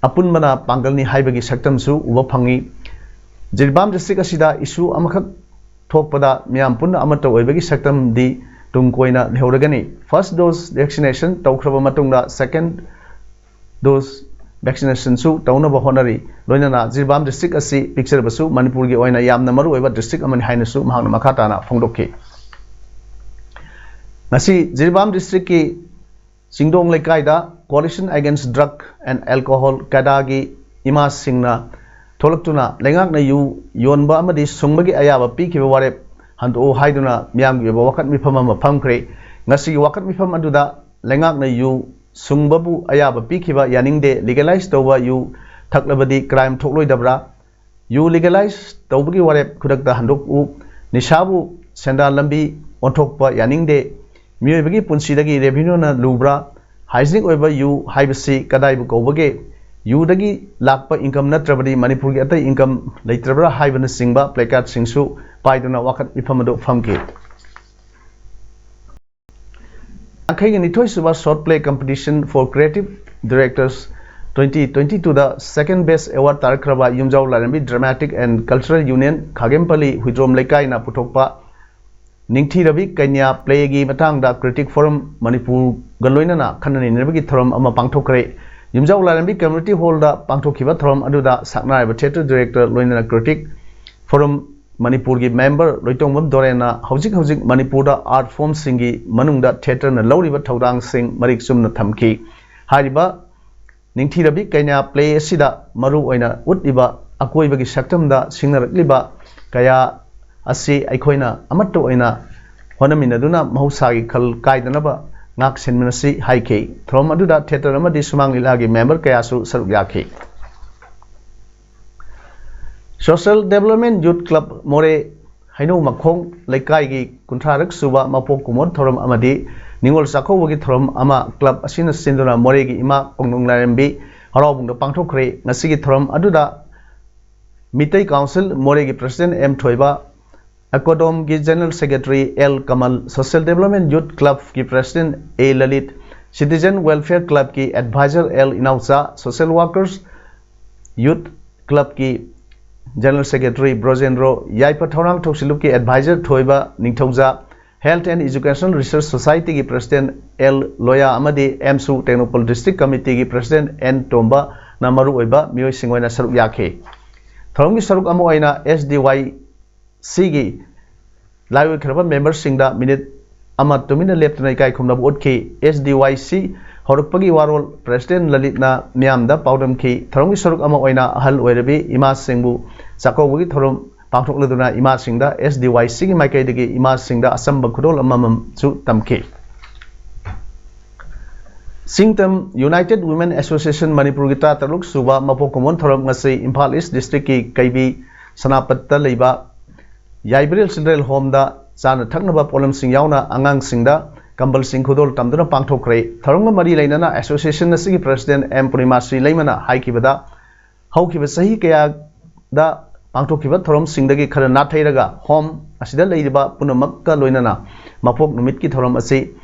ꯑꯄꯨꯟꯕꯅ ꯄꯥꯡꯒꯜꯅꯤ ꯍꯥꯏꯕꯒꯤ ꯁꯛꯇꯝꯁꯨ ꯎꯕ ꯐꯪꯏ꯫ ꯖꯤꯔꯤꯕꯥꯝ district ꯑꯁꯤꯗ issue ꯑꯃꯈꯛ ꯊꯣꯛꯄꯗ ꯃꯤꯌꯥꯝ ꯄꯨꯟꯅ ꯑꯃꯠꯇ ꯑꯣꯏꯕꯒꯤ ꯁꯛꯇꯝꯗꯤ ꯇꯨꯡ ꯀꯣꯏꯅ ꯂꯩꯍꯧꯔꯒꯅꯤ꯫ First dose vaccination ꯇꯧꯈ꯭ꯔꯕ ꯃꯇꯨꯡꯗ second dose vaccinationꯁꯨ ꯇꯧꯅꯕ ꯍꯣꯠꯅꯔꯤ꯫ ꯂꯣꯏꯅꯅ ꯖꯤꯔꯤꯕꯥꯝ district ꯑꯁꯤ ꯄꯤꯛꯆꯔꯕꯁꯨ ꯃꯅꯤꯄꯨꯔꯒꯤ ꯑꯣꯏꯅ ꯌꯥꯝꯅ ꯃꯔꯨꯑꯣꯏꯕ district ꯑꯃꯅꯤ ꯍꯥꯏꯅꯁꯨ ꯃꯍꯥꯛꯅ ꯃꯈꯥ ꯇꯥꯅ ꯐꯣꯡꯗꯣꯛꯈꯤ꯫ ꯉꯁꯤ ꯖꯤꯔꯤꯕꯥꯝ districtꯀꯤ ꯆꯤꯡꯗꯣꯡ ꯂꯩꯀꯥꯏꯗ Coalition Against Drug and Alcohol, ꯀꯦꯗꯥꯒꯤ ꯏꯃꯥꯁꯤꯡꯅ ꯊꯣꯛꯂꯛꯇꯨꯅ ꯂꯩꯉꯥꯛꯅ ꯌꯨ ꯌꯣꯟꯕ ꯑꯃꯗꯤ ꯁꯨꯡꯕꯒꯤ ꯑꯌꯥꯕ ꯄꯤꯈꯤꯕ ꯋꯥꯔꯦꯞ ꯍꯟꯗꯣꯛꯎ ꯍꯥꯏꯗꯨꯅ ꯃꯤꯌꯥꯝꯒꯤ ꯑꯣꯏꯕ ꯋꯥꯀꯠ ꯃꯤꯐꯝ ꯑꯃ ꯐꯝꯈ꯭ꯔꯦ꯫ ꯉꯁꯤꯒꯤ ꯋꯥꯀꯠ ꯃꯤꯐꯝ ꯑꯗꯨꯗ ꯂꯩꯉꯥꯛꯅ ꯌꯨ ꯁꯨꯡꯕꯕꯨ ꯑꯌꯥꯕ ꯄꯤꯈꯤꯕ ꯌꯥꯅꯤꯡꯗꯦ, legalize ꯇꯧꯕ ꯌꯨ ꯊꯛꯂꯕꯗꯤ crime ꯊꯣꯛꯂꯣꯏꯗꯕ꯭ꯔꯥ? ꯌꯨ legalize ꯇꯧꯕꯒꯤ ꯋꯥꯔꯦꯞ ꯈꯨꯗꯛꯇ ꯍꯟꯗꯣꯛꯎ꯫ ꯅꯤꯁꯥꯕꯨ ꯁꯦꯟꯗꯥꯟ ꯂꯝꯕꯤ ꯑꯣꯟꯊꯣꯛꯄ ꯌꯥꯅꯤꯡꯗꯦ꯫ ꯃꯤꯑꯣꯏꯕꯒꯤ ꯄꯨꯟꯁꯤꯗꯒꯤ revenueꯅ ꯂꯨꯕ꯭ꯔꯥ? Hygienic ꯑꯣꯏꯕ ꯌꯨ ꯍꯥꯏꯕꯁꯤ ꯀꯗꯥꯏꯕꯨ ꯀꯧꯕꯒꯦ? ꯌꯨꯗꯒꯤ ꯂꯥꯛꯄ income ꯅꯠꯇ꯭ꯔꯕꯗꯤ ꯃꯅꯤꯄꯨꯔꯒꯤ ꯑꯇꯩ income ꯂꯩꯇ꯭ꯔꯕ꯭ꯔꯥ ꯍꯥꯏꯕꯅꯆꯤꯡꯕ placardꯁꯤꯡꯁꯨ ꯄꯥꯏꯗꯨꯅ ꯋꯥꯀꯠ ꯃꯤꯐꯝ ꯑꯗꯨ ꯐꯝꯈꯤ꯫ ꯌꯥꯡꯈꯩꯒ ꯅꯤꯊꯣꯏ ꯁꯨꯕ Short Play Competition for Creative Directors twenty twenty twoꯗ second best award ꯇꯥꯔꯛꯈ꯭ꯔꯕ ꯌꯨꯝꯖꯥꯎ ꯂꯥꯏꯔꯦꯝꯕꯤ Dramatic and Cultural Union, ꯈꯥꯒꯦꯝꯄꯜꯂꯤ, Huidrom ꯂꯩꯀꯥꯏꯅ ꯄꯨꯊꯣꯛꯄ ꯅꯤꯡꯊꯤꯔꯕꯤ ꯀꯩꯅ꯭ꯌꯥ playꯒꯤ ꯃꯇꯥꯡꯗ Critic Forum ꯃꯅꯤꯄꯨꯔꯒ ꯂꯣꯏꯅꯅ ꯈꯟꯅ ꯅꯩꯅꯕꯒꯤ ꯊꯧꯔꯝ ꯑꯃ ꯄꯥꯡꯊꯣꯛꯈ꯭ꯔꯦ꯫ ꯌꯨꯝꯖꯥꯎ ꯂꯥꯏꯔꯦꯝꯕꯤ Community Hallꯗ ꯄꯥꯡꯊꯣꯛꯈꯤꯕ ꯊꯧꯔꯝ ꯑꯗꯨꯗ ꯁꯛꯅꯥꯏꯔꯕ theatre director ꯂꯣꯏꯅꯅ Critic Forum ꯃꯅꯤꯄꯨꯔꯒꯤ ꯃꯦꯝꯕꯔ ꯂꯣꯏꯇꯣꯡꯕꯝ ꯗꯣꯔꯦꯟꯅ ꯍꯧꯖꯤꯛ ꯍꯧꯖꯤꯛ ꯃꯅꯤꯄꯨꯔꯗ art form ꯁꯤꯡꯒꯤ ꯃꯅꯨꯡꯗ theatre ꯅ ꯂꯧꯔꯤꯕ ꯊꯧꯗꯥꯡꯁꯤꯡ ꯃꯔꯤꯛ ꯆꯨꯝꯅ ꯊꯝꯈꯤ꯫ ꯍꯥꯏꯔꯤꯕ ꯅꯤꯡꯊꯤꯔꯕꯤ ꯀꯩꯅꯥ play ꯑꯁꯤꯗ ꯃꯔꯨ ꯑꯣꯏꯅ ꯎꯠꯂꯤꯕ ꯑꯀꯣꯏꯕꯒꯤ ꯁꯛꯇꯝꯗ ꯁꯤꯡꯅꯔꯛꯂꯤꯕ ꯀꯌꯥ ꯑꯁꯤ ꯑꯩꯈꯣꯏꯅ ꯑꯃꯠꯇ ꯑꯣꯏꯅ ꯍꯣꯠꯅꯃꯤꯟꯅꯗꯨꯅ ꯃꯍꯧꯁꯥꯒꯤ ꯈꯜ ꯀꯥꯏꯗꯅꯕ ꯉꯥꯛ ꯁꯦꯟꯃꯤꯟꯅꯁꯤ ꯍꯥꯏꯈꯤ꯫ ꯊꯧꯔꯝ ꯑꯗꯨꯗ theatre ꯑꯃꯗꯤ ꯁꯨꯃꯥꯡ ꯂꯤꯂꯥꯒꯤ ꯃꯦꯝꯕꯔ ꯀꯌꯥꯁꯨ ꯁꯔꯨꯛ ꯌꯥꯈꯤ꯫ Social Development Youth Club ꯃꯣꯔꯦ ꯍꯩꯅꯧ ꯃꯈꯣꯡ ꯂꯩꯀꯥꯏꯒꯤ ꯀꯨꯟꯊ꯭ꯔꯥꯔꯛ ꯁꯨꯕ ꯃꯄꯣꯛ ꯀꯨꯝꯑꯣꯟ ꯊꯧꯔꯝ ꯑꯃꯗꯤ ꯅꯤꯉꯣꯜ ꯆꯥꯛꯀꯧꯕꯒꯤ ꯊꯧꯔꯝ ꯑꯃ club ꯑꯁꯤꯅ ꯁꯤꯟꯗꯨꯅ ꯃꯣꯔꯦꯒꯤ ꯏꯃꯥ ꯀꯣꯅꯨꯡ ꯂꯥꯏꯔꯦꯝꯕꯤ ꯍꯔꯥꯎꯕꯨꯡꯗ ꯄꯥꯡꯊꯣꯛꯈ꯭ꯔꯦ꯫ ꯉꯁꯤꯒꯤ ꯊꯧꯔꯝ ꯑꯗꯨꯗ ꯃꯤꯇꯩ ꯀꯥꯎꯟꯁꯤꯜ ꯃꯣꯔꯦꯒꯤ president ꯑꯦꯝ ꯊꯣꯏꯕ, ꯑꯦꯀꯣꯗꯣꯝꯒꯤ general secretary L Kamal, Social Development Youth Club ꯀꯤ president A Lalit, Citizen Welfare Club ꯀꯤ advisor L Inaocha, Social Workers Youth Club ꯀꯤ general secretary ꯕ꯭ꯔꯣꯖꯦꯟꯗ꯭ꯔꯣ, ꯌꯥꯏꯐ ꯊꯧꯔꯥꯡ ꯊꯧꯁꯤꯜꯂꯨꯞꯀꯤ advisor ꯊꯣꯏꯕ Ningthouja, Health and Education Research Society ꯒꯤ president ꯑꯦꯜ ꯂꯣꯌꯥ ꯑꯃꯗꯤ ꯑꯦꯝꯁꯨ ꯇꯦꯡꯅꯧꯄꯜ district committee ꯒꯤ president ꯑꯦꯟ ꯇꯣꯝꯕꯅ ꯃꯔꯨꯑꯣꯏꯕ ꯃꯤꯑꯣꯏꯁꯤꯡ ꯑꯣꯏꯅ ꯁꯔꯨꯛ ꯌꯥꯈꯤ꯫ ꯊꯧꯔꯝꯒꯤ ꯁꯔꯨꯛ ꯑꯃ ꯑꯣꯏꯅ ꯑꯦꯁ ꯗꯤ ꯋꯥꯏ ꯁꯤꯒꯤ ꯂꯥꯏ ꯑꯣꯏꯈ꯭ꯔꯕ ꯃꯦꯝꯕꯔꯁꯤꯡꯗ ꯃꯤꯅꯤꯠ ꯑꯃ ꯇꯨꯃꯤꯟꯅ ꯂꯦꯞꯇꯨꯅ ꯏꯀꯥꯏ ꯈꯨꯝꯅꯕ ꯎꯠꯈꯤ꯫ ꯑꯦꯁ ꯗꯤ ꯋꯥꯏ ꯁꯤ ꯍꯧꯔꯛꯄꯒꯤ ꯋꯥꯔꯣꯜ president ꯂꯂꯤꯠꯅ ꯃꯤꯌꯥꯝꯗ ꯄꯥꯎꯗꯝꯈꯤ꯫ ꯊꯧꯔꯝꯒꯤ ꯁꯔꯨꯛ ꯑꯃ ꯑꯣꯏꯅ ꯑꯍꯜ ꯑꯣꯏꯔꯕꯤ ꯏꯃꯥꯁꯤꯡꯕꯨ ꯆꯥꯛꯀꯧꯕꯒꯤ ꯊꯧꯔꯝ ꯄꯥꯡꯊꯣꯛꯂꯗꯨꯅ ꯏꯃꯥꯁꯤꯡꯗ ꯑꯦꯁ ꯗꯤ ꯋꯥꯏ ꯁꯤꯒꯤ ꯃꯥꯏꯀꯩꯗꯒꯤ ꯏꯃꯥꯁꯤꯡꯗ ꯑꯆꯝꯕ ꯈꯨꯗꯣꯜ ꯑꯃꯃꯝꯁꯨ ꯇꯝꯈꯤ꯫ ꯁꯤꯡꯇꯝ United Women Association ꯃꯅꯤꯄꯨꯔꯒꯤ ꯇꯔꯥꯇꯔꯨꯛ ꯁꯨꯕ ꯃꯄꯣꯛ ꯀꯨꯝꯑꯣꯟ ꯊꯧꯔꯝ ꯉꯁꯤ ꯏꯝꯐꯥꯜ ꯏꯁ district ꯀꯤ ꯀꯩꯕꯤ ꯁꯅꯥꯄꯠꯇ ꯂꯩꯕ ꯌꯥꯏꯕ꯭ꯔꯦꯜ Children Home ꯗ ꯆꯥꯅ ꯊꯛꯅꯕ ꯄꯣꯠꯂꯝꯁꯤꯡ ꯌꯥꯎꯅ ꯑꯉꯥꯡꯁꯤꯡꯗ ꯀꯝꯕꯜꯁꯤꯡ ꯈꯨꯗꯣꯜ ꯇꯝꯗꯨꯅ ꯄꯥꯡꯊꯣꯛꯈ꯭ꯔꯦ꯫ ꯊꯧꯔꯝꯒ ꯃꯔꯤ ꯂꯩꯅꯅ association ꯑꯁꯤꯒꯤ president ꯑꯦꯝ ꯄꯨꯔꯅꯤꯃꯥꯁ꯭ꯔꯤ ꯂꯩꯃꯅ ꯍꯥꯏꯈꯤꯕꯗ, ꯍꯧꯈꯤꯕ ꯆꯍꯤ ꯀꯌꯥꯗ ꯄꯥꯡꯊꯣꯛꯈꯤꯕ ꯊꯧꯔꯝꯁꯤꯡꯗꯒꯤ ꯈꯔ ꯅꯥꯊꯩꯔꯒ home ꯑꯁꯤꯗ ꯂꯩꯔꯤꯕ ꯄꯨꯝꯅꯃꯛꯀ ꯂꯣꯏꯅꯅ ꯃꯄꯣꯛ ꯅꯨꯃꯤꯠꯀꯤ ꯊꯧꯔꯝ ꯑꯁꯤ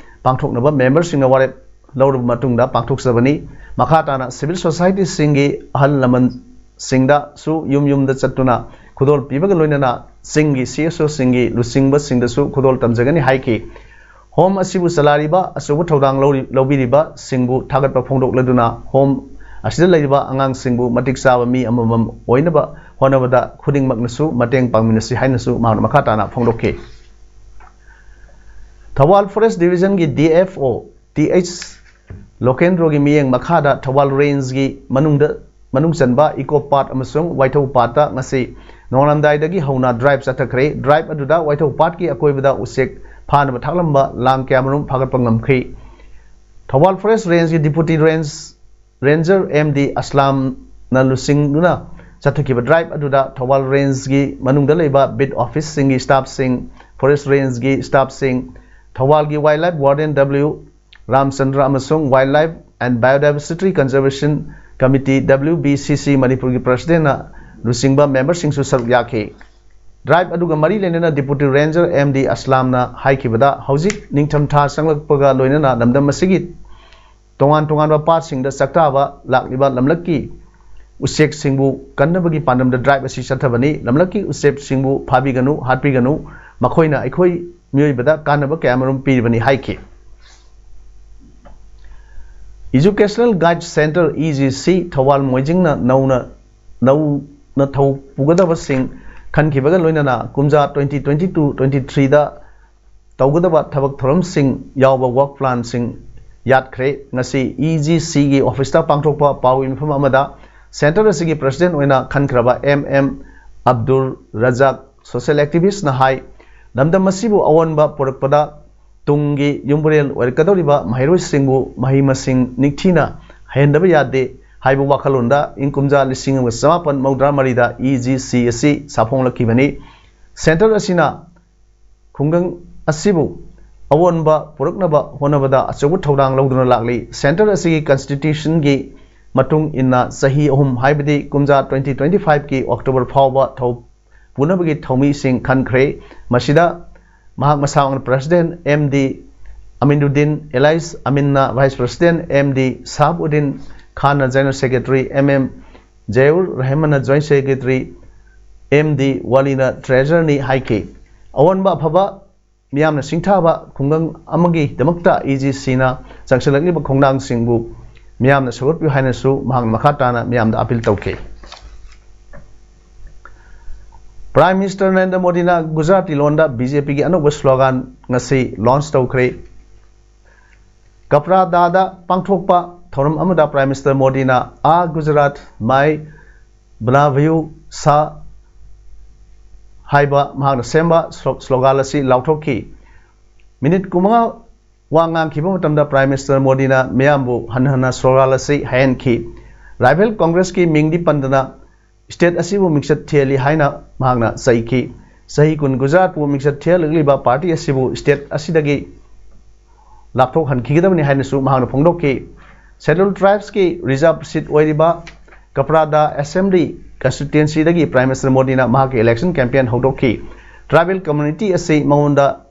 ꯄꯥꯡꯊꯣꯛꯅꯕ ꯃꯦꯝꯕꯔꯁꯤꯡꯅ ꯋꯥꯔꯦꯞ ꯂꯧꯔꯕ ꯃꯇꯨꯡꯗ ꯄꯥꯡꯊꯣꯛꯆꯕꯅꯤ꯫ ꯃꯈꯥ ꯇꯥꯅ civil society ꯁꯤꯡꯒꯤ ꯑꯍꯜ ꯂꯃꯟꯁꯤꯡꯗꯁꯨ ꯌꯨꯝ ꯌꯨꯝꯗ ꯆꯠꯇꯨꯅ ꯈꯨꯗꯣꯜ ꯄꯤꯕꯒ ꯂꯣꯏꯅꯅ ꯆꯤꯡꯒꯤ ꯁꯤ ꯑꯦꯁ ꯑꯣꯁꯤꯡꯒꯤ ꯂꯨꯆꯤꯡꯕꯁꯤꯡꯗꯁꯨ ꯈꯨꯗꯣꯜ ꯇꯝꯖꯒꯅꯤ ꯍꯥꯏꯈꯤ꯫ Home ꯑꯁꯤꯕꯨ ꯆꯂꯥꯏꯔꯤꯕ, ꯑꯆꯧꯕ ꯊꯧꯗꯥꯡ ꯂꯧꯔꯤ-, ꯂꯧꯕꯤꯔꯤꯕꯁꯤꯡꯕꯨ ꯊꯥꯒꯠꯄ ꯐꯣꯡꯗꯣꯛꯂꯗꯨꯅ home ꯑꯁꯤꯗ ꯂꯩꯔꯤꯕ ꯑꯉꯥꯡꯁꯤꯡꯕꯨ ꯃꯇꯤꯛ ꯆꯥꯕ ꯃꯤ ꯑꯃꯃꯝ ꯑꯣꯏꯅꯕ ꯍꯣꯠꯅꯕꯗ ꯈꯨꯗꯤꯡꯃꯛꯅꯁꯨ ꯃꯇꯦꯡ ꯄꯥꯡꯃꯤꯟꯅꯁꯤ ꯍꯥꯏꯅꯁꯨ ꯃꯍꯥꯛꯅ ꯃꯈꯥ ꯇꯥꯅ ꯐꯣꯡꯗꯣꯛꯈꯤ꯫ ꯊꯧꯕꯥꯜ Forest Division ꯒꯤ D F O T H ꯂꯣꯀꯦꯟꯗ꯭ꯔꯣꯒꯤ ꯃꯤꯠꯌꯦꯡ ꯃꯈꯥꯗ ꯊꯧꯕꯥꯜ Range ꯒꯤ ꯃꯅꯨꯡꯗ, ꯃꯅꯨꯡ ꯆꯟꯕ Eco Park ꯑꯃꯁꯨꯡ ꯋꯥꯏꯊꯧ Park ꯇ ꯉꯁꯤ ꯅꯣꯡꯉꯥꯜꯂꯝꯗꯥꯏꯗꯒꯤ ꯍꯧꯅ drive ꯆꯠꯊꯈ꯭ꯔꯦ꯫ Drive ꯑꯗꯨꯗ ꯋꯥꯏꯊꯧ Park ꯀꯤ ꯑꯀꯣꯏꯕꯗ ꯎꯆꯦꯛ ꯐꯥꯅꯕ ꯊꯥꯛꯂꯝꯕ ꯂꯥꯡ ꯀꯌꯥꯃꯔꯨꯝ ꯐꯥꯒꯠꯄ ꯉꯝꯈꯤ꯫ ꯊꯧꯕꯥꯜ Forest Range ꯒꯤ Deputy Range Ranger M D ꯑꯁꯂꯥꯝꯅ ꯂꯨꯆꯤꯡꯗꯨꯅ ꯆꯠꯊꯈꯤꯕ drive ꯑꯗꯨꯗ ꯊꯧꯕꯥꯜ Range ꯒꯤ ꯃꯅꯨꯡꯗ ꯂꯩꯕ beat office ꯁꯤꯡꯒꯤ staff ꯁꯤꯡ, Forest Range ꯒꯤ staff ꯁꯤꯡ, ꯊꯧꯕꯥꯜꯒꯤ Wildlife Warden W ꯔꯥꯝꯆꯟꯗ꯭ꯔ ꯑꯃꯁꯨꯡ Wildlife and Biodiversity Conservation Committee, W B C C ꯃꯅꯤꯄꯨꯔꯒꯤ president ꯅ ꯂꯨꯆꯤꯡꯕ member ꯁꯤꯡꯁꯨ ꯁꯔꯨꯛ ꯌꯥꯈꯤ꯫ Drive ꯑꯗꯨꯒ ꯃꯔꯤ ꯂꯩꯅꯅ Deputy Ranger M D ꯑꯁꯂꯥꯝꯅ ꯍꯥꯏꯈꯤꯕꯗ, ꯍꯧꯖꯤꯛ ꯅꯤꯡꯊꯝꯊꯥ ꯆꯪꯂꯛꯄꯒ ꯂꯣꯏꯅꯅ ꯂꯝꯗꯝ ꯑꯁꯤꯒꯤ ꯇꯣꯉꯥꯟ ꯇꯣꯉꯥꯟꯕ park ꯁꯤꯡꯗ ꯆꯥꯛꯇꯥꯕ ꯂꯥꯛꯂꯤꯕ ꯂꯝꯂꯛꯀꯤ ꯎꯆꯦꯛꯁꯤꯡꯕꯨ ꯀꯟꯅꯕꯒꯤ ꯄꯥꯟꯗꯝꯗ drive ꯑꯁꯤ ꯆꯠꯊꯕꯅꯤ꯫ ꯂꯝꯂꯛꯀꯤ ꯎꯆꯦꯛꯁꯤꯡꯕꯨ ꯐꯥꯕꯤꯒꯅꯨ, ꯍꯥꯠꯄꯤꯒꯅꯨ, ꯃꯈꯣꯏꯅ ꯑꯩꯈꯣꯏ ꯃꯤꯑꯣꯏꯕꯗ ꯀꯥꯟꯅꯕ ꯀꯌꯥꯃꯔꯨꯝ ꯄꯤꯔꯤꯕꯅꯤ ꯍꯥꯏꯈꯤ꯫ Educational Guide Centre, E G C, Thoubal ꯃꯣꯏꯖꯤꯡꯅ ꯅꯧꯅ, ꯅꯧꯅ ꯊꯧ ꯄꯨꯒꯗꯕꯁꯤꯡ ꯈꯟꯈꯤꯕꯒ ꯂꯣꯏꯅꯅ ꯀꯨꯝꯖꯥ twenty twenty-two twenty-three ꯗ ꯇꯧꯒꯗꯕ ꯊꯕꯛ ꯊꯧꯔꯝꯁꯤꯡ ꯌꯥꯎꯕ work plan ꯁꯤꯡ ꯌꯥꯠꯈ꯭ꯔꯦ꯫ ꯉꯁꯤ E G C ꯒꯤ office ꯇ ꯄꯥꯡꯊꯣꯛꯄ ꯄꯥꯎꯒꯤ ꯃꯤꯐꯝ ꯑꯃꯗ centre ꯑꯁꯤꯒꯤ president ꯑꯣꯏꯅ ꯈꯟꯈ꯭ꯔꯕ M M Abdul ꯔꯖꯥꯛ, social activist ꯅ ꯍꯥꯏ, ꯂꯝꯗꯝ ꯑꯁꯤꯕꯨ ꯑꯑꯣꯟꯕ ꯄꯨꯔꯛꯄꯗ ꯇꯨꯡꯒꯤ ꯌꯨꯝꯕꯨꯔꯦꯜ ꯑꯣꯏꯔꯛꯀꯗꯧꯔꯤꯕ ꯃꯍꯩꯔꯣꯏꯁꯤꯡꯕꯨ ꯃꯍꯩ ꯃꯁꯤꯡ ꯅꯤꯡꯊꯤꯅ ꯍꯩꯍꯟꯗꯕ ꯌꯥꯗꯦ ꯍꯥꯏꯕ ꯋꯥꯈꯜꯂꯣꯟꯗ ꯏꯪ ꯀꯨꯝꯖꯥ ꯂꯤꯁꯤꯡ ꯑꯃꯒ ꯆꯃꯥꯄꯟ ꯃꯧꯗ꯭ꯔꯥ ꯃꯔꯤꯗ E G C ꯑꯁꯤ ꯁꯥꯐꯣꯡꯂꯛꯈꯤꯕꯅꯤ꯫ Centre ꯑꯁꯤꯅ ꯈꯨꯡꯒꯪ ꯑꯁꯤꯕꯨ ꯑꯑꯣꯟꯕ ꯄꯨꯔꯛꯅꯕ ꯍꯣꯠꯅꯕꯗ ꯑꯆꯧꯕ ꯊꯧꯗꯥꯡ ꯂꯧꯗꯨꯅ ꯂꯥꯛꯂꯤ꯫ Centre ꯑꯁꯤꯒꯤ constitution ꯒꯤ ꯃꯇꯨꯡ ꯏꯟꯅ ꯆꯍꯤ ꯑꯍꯨꯝ, ꯍꯥꯏꯕꯗꯤ ꯀꯨꯝꯖꯥ twenty twenty-five ꯀꯤ October ꯐꯥꯎꯕ ꯊꯧ ꯄꯨꯅꯕꯒꯤ ꯊꯧꯃꯤꯁꯤꯡ ꯈꯟꯈ꯭ꯔꯦ꯫ ꯃꯁꯤꯗ ꯃꯍꯥꯛ ꯃꯁꯥꯃꯛꯅ president M D Aminuddin, alias ꯑꯃꯤꯟꯅ vice president M D Shahabuddin ꯈꯥꯟꯅ general secretary, M M Jayur ꯔꯍꯃꯟꯅ joint secretary, M D ꯋꯥꯂꯤꯅ treasurer ꯅꯤ ꯍꯥꯏꯈꯤ꯫ ꯑꯑꯣꯟꯕ ꯑꯐꯕ ꯃꯤꯌꯥꯝꯅ ꯁꯤꯡꯊꯥꯕ ꯈꯨꯡꯒꯪ ꯑꯃꯒꯤꯗꯃꯛꯇ E G C ꯅ ꯆꯪꯁꯤꯜꯂꯛꯂꯤꯕ ꯈꯣꯡꯊꯥꯡꯁꯤꯡꯕꯨ ꯃꯤꯌꯥꯝꯅ ꯁꯧꯒꯠꯄꯤꯌꯨ ꯍꯥꯏꯅꯁꯨ ꯃꯍꯥꯛꯅ ꯃꯈꯥ ꯇꯥꯅ ꯃꯤꯌꯥꯝꯗ appeal ꯇꯧꯈꯤ꯫ Prime Minister Narendra Modina Gujarati ꯂꯣꯟꯗ BJPꯒꯤ ꯑꯅꯧꯕ slogan ꯉꯁꯤ launch ꯇꯧꯈ꯭ꯔꯦ꯫ ꯀꯄ꯭ꯔꯥꯗꯥꯗ ꯄꯥꯡꯊꯣꯛꯄ ꯊꯧꯔꯝ ꯑꯃꯗ Prime Minister ꯃꯣꯗꯤꯅ "ꯑꯥ ꯒꯨꯖꯔꯥꯠ ꯃꯥꯏ ꯕꯅꯥꯚꯌꯨ ꯁꯥ" ꯍꯥꯏꯕ ꯃꯍꯥꯛꯅ ꯁꯦꯝꯕ ꯁ꯭ꯂꯣ-, slogan ꯑꯁꯤ ꯂꯥꯎꯊꯣꯛꯈꯤ꯫ ꯃꯤꯅꯤꯠ ꯀꯨꯟꯃꯉꯥ ꯋꯥ ꯉꯥꯡꯈꯤꯕ ꯃꯇꯝꯗ Prime Minister ꯃꯣꯗꯤꯅ ꯃꯤꯌꯥꯝꯕꯨ ꯍꯟꯅ ꯍꯟꯅ slogan ꯑꯁꯤ ꯍꯥꯏꯍꯟꯈꯤ꯫ Rival Congressꯀꯤ ꯃꯤꯡꯗꯤ ꯄꯟꯗꯅ state ꯑꯁꯤꯕꯨ ꯃꯤꯡꯆꯠ ꯊꯤꯍꯜꯂꯤ ꯍꯥꯏꯅ ꯃꯍꯥꯛꯅ ꯆꯩꯈꯤ꯫ ꯆꯍꯤ ꯀꯨꯟ ꯒꯨꯖꯔꯥꯠꯄꯨ ꯃꯤꯡꯆꯠ ꯊꯤꯍꯜꯂꯛꯂꯤꯕ party ꯑꯁꯤꯕꯨ state ꯑꯁꯤꯗꯒꯤ ꯂꯥꯞꯊꯣꯛꯍꯟꯈꯤꯒꯗꯕꯅꯤ ꯍꯥꯏꯅꯁꯨ ꯃꯍꯥꯛꯅ ꯐꯣꯡꯗꯣꯛꯈꯤ꯫ Scheduled Tribesꯀꯤ reserve seat ꯑꯣꯏꯔꯤꯕ ꯀꯄ꯭ꯔꯥꯗꯥ Assembly constituencyꯗꯒꯤ Prime Minister ꯃꯣꯗꯤꯅ ꯃꯍꯥꯛꯀꯤ election campaign ꯍꯧꯗꯣꯛꯈꯤ꯫ Tribal community ꯑꯁꯤ ꯃꯉꯣꯟꯗ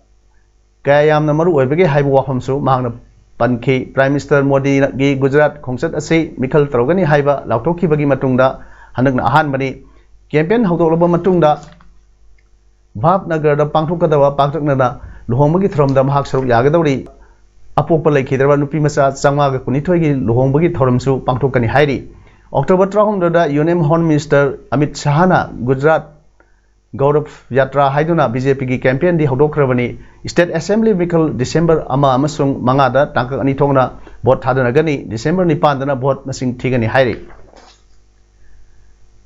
ꯀꯌꯥ ꯌꯥꯝꯅ ꯃꯔꯨ ꯑꯣꯏꯕꯒꯦ ꯍꯥꯏꯕ ꯋꯥꯐꯝꯁꯨ ꯃꯍꯥꯛꯅ ꯄꯟꯈꯤ꯫ Prime Minister ꯃꯣꯗꯤꯒꯤ ꯒꯨꯖꯔꯥꯠ ꯈꯣꯡꯆꯠ ꯑꯁꯤ ꯃꯤꯈꯜ ꯇꯧꯔꯒꯅꯤ ꯍꯥꯏꯕ ꯂꯥꯎꯊꯣꯛꯈꯤꯕꯒꯤ ꯃꯇꯨꯡꯗ ꯍꯟꯗꯛꯅ ꯑꯍꯥꯟꯕꯅꯤ꯫ Campaign ꯍꯧꯗꯣꯛꯂꯕ ꯃꯇꯨꯡꯗ ꯚꯥꯕꯅꯒꯔꯗ ꯄꯥꯡꯊꯣꯛꯀꯗꯕ ꯄꯥꯛꯇꯛꯅꯅ ꯂꯨꯍꯣꯡꯕꯒꯤ ꯊꯧꯔꯝꯗ ꯃꯍꯥꯛ ꯁꯔꯨꯛ ꯌꯥꯒꯗꯧꯔꯤ꯫ ꯑꯄꯣꯛꯄ ꯂꯩꯈꯤꯗ꯭ꯔꯕ ꯅꯨꯄꯤ ꯃꯆꯥ ꯆꯥꯝꯃꯉꯥꯒ ꯀꯨꯟꯅꯤꯊꯣꯏꯒꯤ ꯂꯨꯍꯣꯡꯕꯒꯤ ꯊꯧꯔꯝꯁꯨ ꯄꯥꯡꯊꯣꯛꯀꯅꯤ ꯍꯥꯏꯔꯤ꯫ October ꯇꯔꯥꯍꯨꯝꯗꯣꯏꯗ Union Home Minister Amit ꯁꯥꯍꯅ Gujarat ꯒꯧꯔꯕ ꯌꯥꯇ꯭ꯔꯥ ꯍꯥꯏꯗꯨꯅ BJPꯒꯤ campaignꯗꯤ ꯍꯧꯗꯣꯛꯈ꯭ꯔꯕꯅꯤ꯫ State Assembly ꯃꯤꯈꯜ December ꯑꯃ ꯑꯃꯁꯨꯡ ꯃꯉꯥꯗ ꯇꯥꯡꯀꯛ ꯑꯅꯤ ꯊꯣꯛꯅ vote ꯊꯥꯗꯅꯒꯅꯤ꯫ December ꯅꯤꯄꯥꯟꯗꯅ vote ꯃꯁꯤꯡ ꯊꯤꯒꯅꯤ ꯍꯥꯏꯔꯤ꯫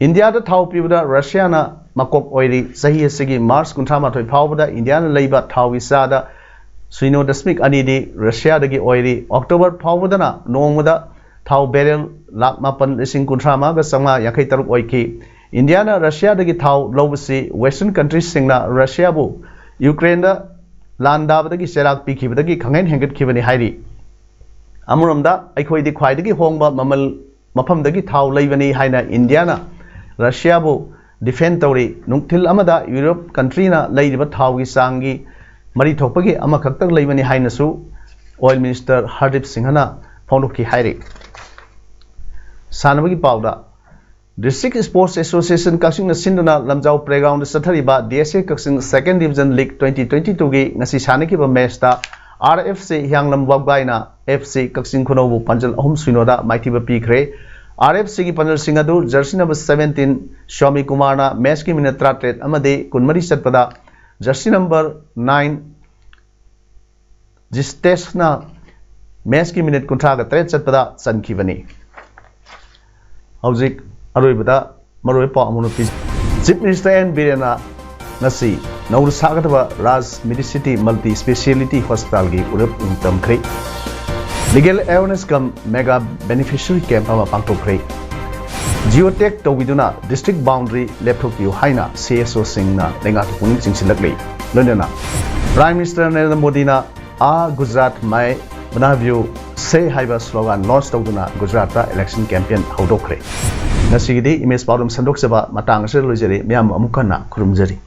ꯏꯟꯗꯤꯌꯥꯗ ꯊꯥꯎ ꯄꯤꯕꯗ ꯔꯁꯤꯌꯥꯅ ꯃꯀꯣꯛ ꯑꯣꯏꯔꯤ꯫ ꯆꯍꯤ ꯑꯁꯤꯒꯤ March ꯀꯨꯟꯊ꯭ꯔꯥ ꯃꯥꯊꯣꯏ ꯐꯥꯎꯕꯗ ꯏꯟꯗꯤꯌꯥꯅ ꯂꯩꯕ ꯊꯥꯎꯒꯤ ꯆꯥꯗ ꯁꯤꯅꯣ ꯗꯁꯃꯤꯛ ꯑꯅꯤꯗꯤ ꯔꯁꯤꯌꯥꯗꯒꯤ ꯑꯣꯏꯔꯤ꯫ October ꯐꯥꯎꯕꯗꯅ ꯅꯣꯡꯃꯗ ꯊꯥꯎ barrel ꯂꯥꯈ ꯃꯥꯄꯟ ꯂꯤꯁꯤꯡ ꯀꯨꯟꯊ꯭ꯔꯥ ꯃꯉꯥꯒ ꯆꯥꯝꯃꯉꯥ ꯌꯥꯡꯈꯩ ꯇꯔꯨꯛ ꯑꯣꯏꯈꯤ꯫ ꯏꯟꯗꯤꯌꯥꯅ ꯔꯁꯤꯌꯥꯗꯒꯤ ꯊꯥꯎ ꯂꯧꯕꯁꯤ Western countriesꯁꯤꯡꯅ ꯔꯁꯤꯌꯥꯕꯨ ꯌꯨꯀ꯭ꯔꯦꯟꯗ ꯂꯥꯟ ꯗꯥꯕꯗꯒꯤ ꯆꯩꯔꯥꯛ ꯄꯤꯈꯤꯕꯗꯒꯤ ꯈꯪꯍꯦꯟ ꯍꯦꯟꯒꯠꯈꯤꯕꯅꯤ ꯍꯥꯏꯔꯤ꯫ ꯑꯃꯔꯣꯝꯗ ꯑꯩꯈꯣꯏꯗꯤ ꯈ꯭ꯋꯥꯏꯗꯒꯤ ꯍꯣꯡꯕ ꯃꯃꯜ ꯃꯐꯝꯗꯒꯤ ꯊꯥꯎ ꯂꯩꯕꯅꯤ ꯍꯥꯏꯅ ꯏꯟꯗꯤꯌꯥꯅ ꯔꯁꯤꯌꯥꯕꯨ defend ꯇꯧꯔꯤ꯫ ꯅꯨꯡꯊꯤꯜ ꯑꯃꯗ ꯌꯨꯔꯣꯞ countryꯅ ꯂꯩꯔꯤꯕ ꯊꯥꯎꯒꯤ ꯆꯥꯡꯒꯤ ꯃꯔꯤ ꯊꯣꯛꯄꯒꯤ ꯑꯃꯈꯛꯇ ꯂꯩꯕꯅꯤ ꯍꯥꯏꯅꯁꯨ Oil Minister ꯍꯔꯗꯤꯞ ꯁꯤꯡꯍꯅ ꯐꯣꯡꯗꯣꯛꯈꯤ ꯍꯥꯏꯔꯤ꯫ ꯁꯥꯟꯅꯕꯒꯤ ꯄꯥꯎꯗ, District Sports Association ꯀꯛꯆꯤꯡꯅ ꯁꯤꯟꯗꯨꯅ ꯂꯝꯖꯥꯎ playgroundꯗ ꯆꯠꯊꯔꯤꯕ DSA ꯀꯛꯆꯤꯡ Second Division League twenty twenty twoꯒꯤ ꯉꯁꯤ ꯁꯥꯟꯅꯈꯤꯕ matchꯇ RFC ꯍꯤꯌꯥꯡꯂꯝ ꯋꯥꯕꯒꯥꯏꯅ FC ꯀꯛꯆꯤꯡ ꯈꯨꯅꯧꯕꯨ ꯄꯥꯟꯖꯜ ꯑꯍꯨꯝ ꯁꯤꯅꯣꯗ ꯃꯥꯏꯊꯤꯕ ꯄꯤꯈ꯭ꯔꯦ꯫ ꯑꯥꯔ ꯑꯦꯐ ꯁꯤꯒꯤ ꯄꯥꯟꯖꯜꯁꯤꯡ ꯑꯗꯨ ꯖꯔꯁꯤ ꯅꯝꯕꯔ ꯁꯚꯦꯟꯇꯤꯟ ꯁ꯭ꯋꯥꯃꯤ ꯀꯨꯃꯥꯔꯅ ꯃꯦꯠꯁꯀꯤ ꯃꯤꯅꯤꯠ ꯇꯔꯥꯇꯔꯦꯠ ꯑꯃꯗꯤ ꯀꯨꯟꯃꯔꯤ ꯆꯠꯄꯗ, ꯖꯔꯁꯤ ꯅꯝꯕꯔ ꯅꯥꯏꯟ ꯖꯤꯁꯇꯦꯁꯅ ꯃꯦꯠꯁꯀꯤ ꯃꯤꯅꯤꯠ ꯀꯨꯟꯊ꯭ꯔꯥꯒ ꯇꯔꯦꯠ ꯆꯠꯄꯗ ꯆꯟꯈꯤꯕꯅꯤ꯫ ꯍꯧꯖꯤꯛ ꯑꯔꯣꯏꯕꯗ ꯃꯔꯨꯑꯣꯏꯕ ꯄꯥꯎ ꯑꯃ ꯅꯨꯄꯤ꯫ ꯆꯤꯐ ꯃꯤꯅꯤꯁꯇꯔ ꯑꯦꯟ ꯕꯤꯔꯦꯟꯅ ꯉꯁꯤ ꯅꯧꯅ ꯁꯥꯒꯗꯕ ꯔꯥꯖ ꯃꯦꯗꯤꯁꯤꯇꯤ ꯃꯜꯇꯤ ꯁ꯭ꯄꯦꯁꯤꯌꯦꯂꯤꯇꯤ ꯍꯣꯁꯄꯤꯇꯥꯜꯒꯤ ꯎꯔꯞ ꯅꯤꯡꯇꯝꯈ꯭ꯔꯦ꯫ ꯂꯤꯒꯦꯜ ꯑꯦꯋꯦꯔꯅꯦꯁ ꯀꯝ ꯃꯦꯒꯥ ꯕꯦꯅꯤꯐꯤꯁꯔꯤ ꯀꯦꯝꯞ ꯑꯃ ꯄꯥꯡꯊꯣꯛꯈ꯭ꯔꯦ꯫ ꯖꯤꯑꯣ ꯇꯦꯒ ꯇꯧꯕꯤꯗꯨꯅ ꯗꯤꯁꯇ꯭ꯔꯤꯛ ꯕꯥꯎꯟꯗꯔꯤ ꯂꯦꯞꯊꯣꯛꯄꯤꯌꯨ ꯍꯥꯏꯅ ꯁꯤ ꯑꯦꯁ ꯑꯣꯁꯤꯡꯅ ꯂꯩꯉꯥꯛꯀꯤ ꯄꯨꯛꯅꯤꯡ ꯆꯤꯡꯁꯤꯜꯂꯛꯂꯤ꯫ ꯂꯣꯏꯅꯅ ꯄ꯭ꯔꯥꯏꯝ ꯃꯤꯅꯤꯁꯇꯔ ꯅꯔꯦꯟꯗ꯭ꯔ ꯃꯣꯗꯤꯅ ꯑꯥ ꯒꯨꯖꯔꯥꯠ ꯃꯥꯏ ꯕꯅꯥꯕꯤꯌꯨ ꯁꯦ ꯍꯥꯏꯕ ꯁ꯭ꯂꯣꯒꯥꯟ ꯂꯣꯟꯆ ꯇꯧꯗꯨꯅ ꯒꯨꯖꯔꯥꯠꯇ ꯏꯂꯦꯛꯁꯟ ꯀꯦꯝꯄꯦꯟ ꯍꯧꯗꯣꯛꯈ꯭ꯔꯦ꯫ ꯉꯁꯤꯒꯤꯗꯤ ꯏꯃꯦꯖ ꯄꯥꯎꯗꯝ ꯁꯟꯗꯣꯛꯆꯕ ꯃꯇꯥꯡ ꯑꯁꯤꯗ ꯂꯣꯏꯖꯔꯦ꯫ ꯃꯌꯥꯝꯕꯨ ꯑꯃꯨꯛ ꯍꯟꯅ ꯈꯨꯔꯨꯝꯖꯔꯤ꯫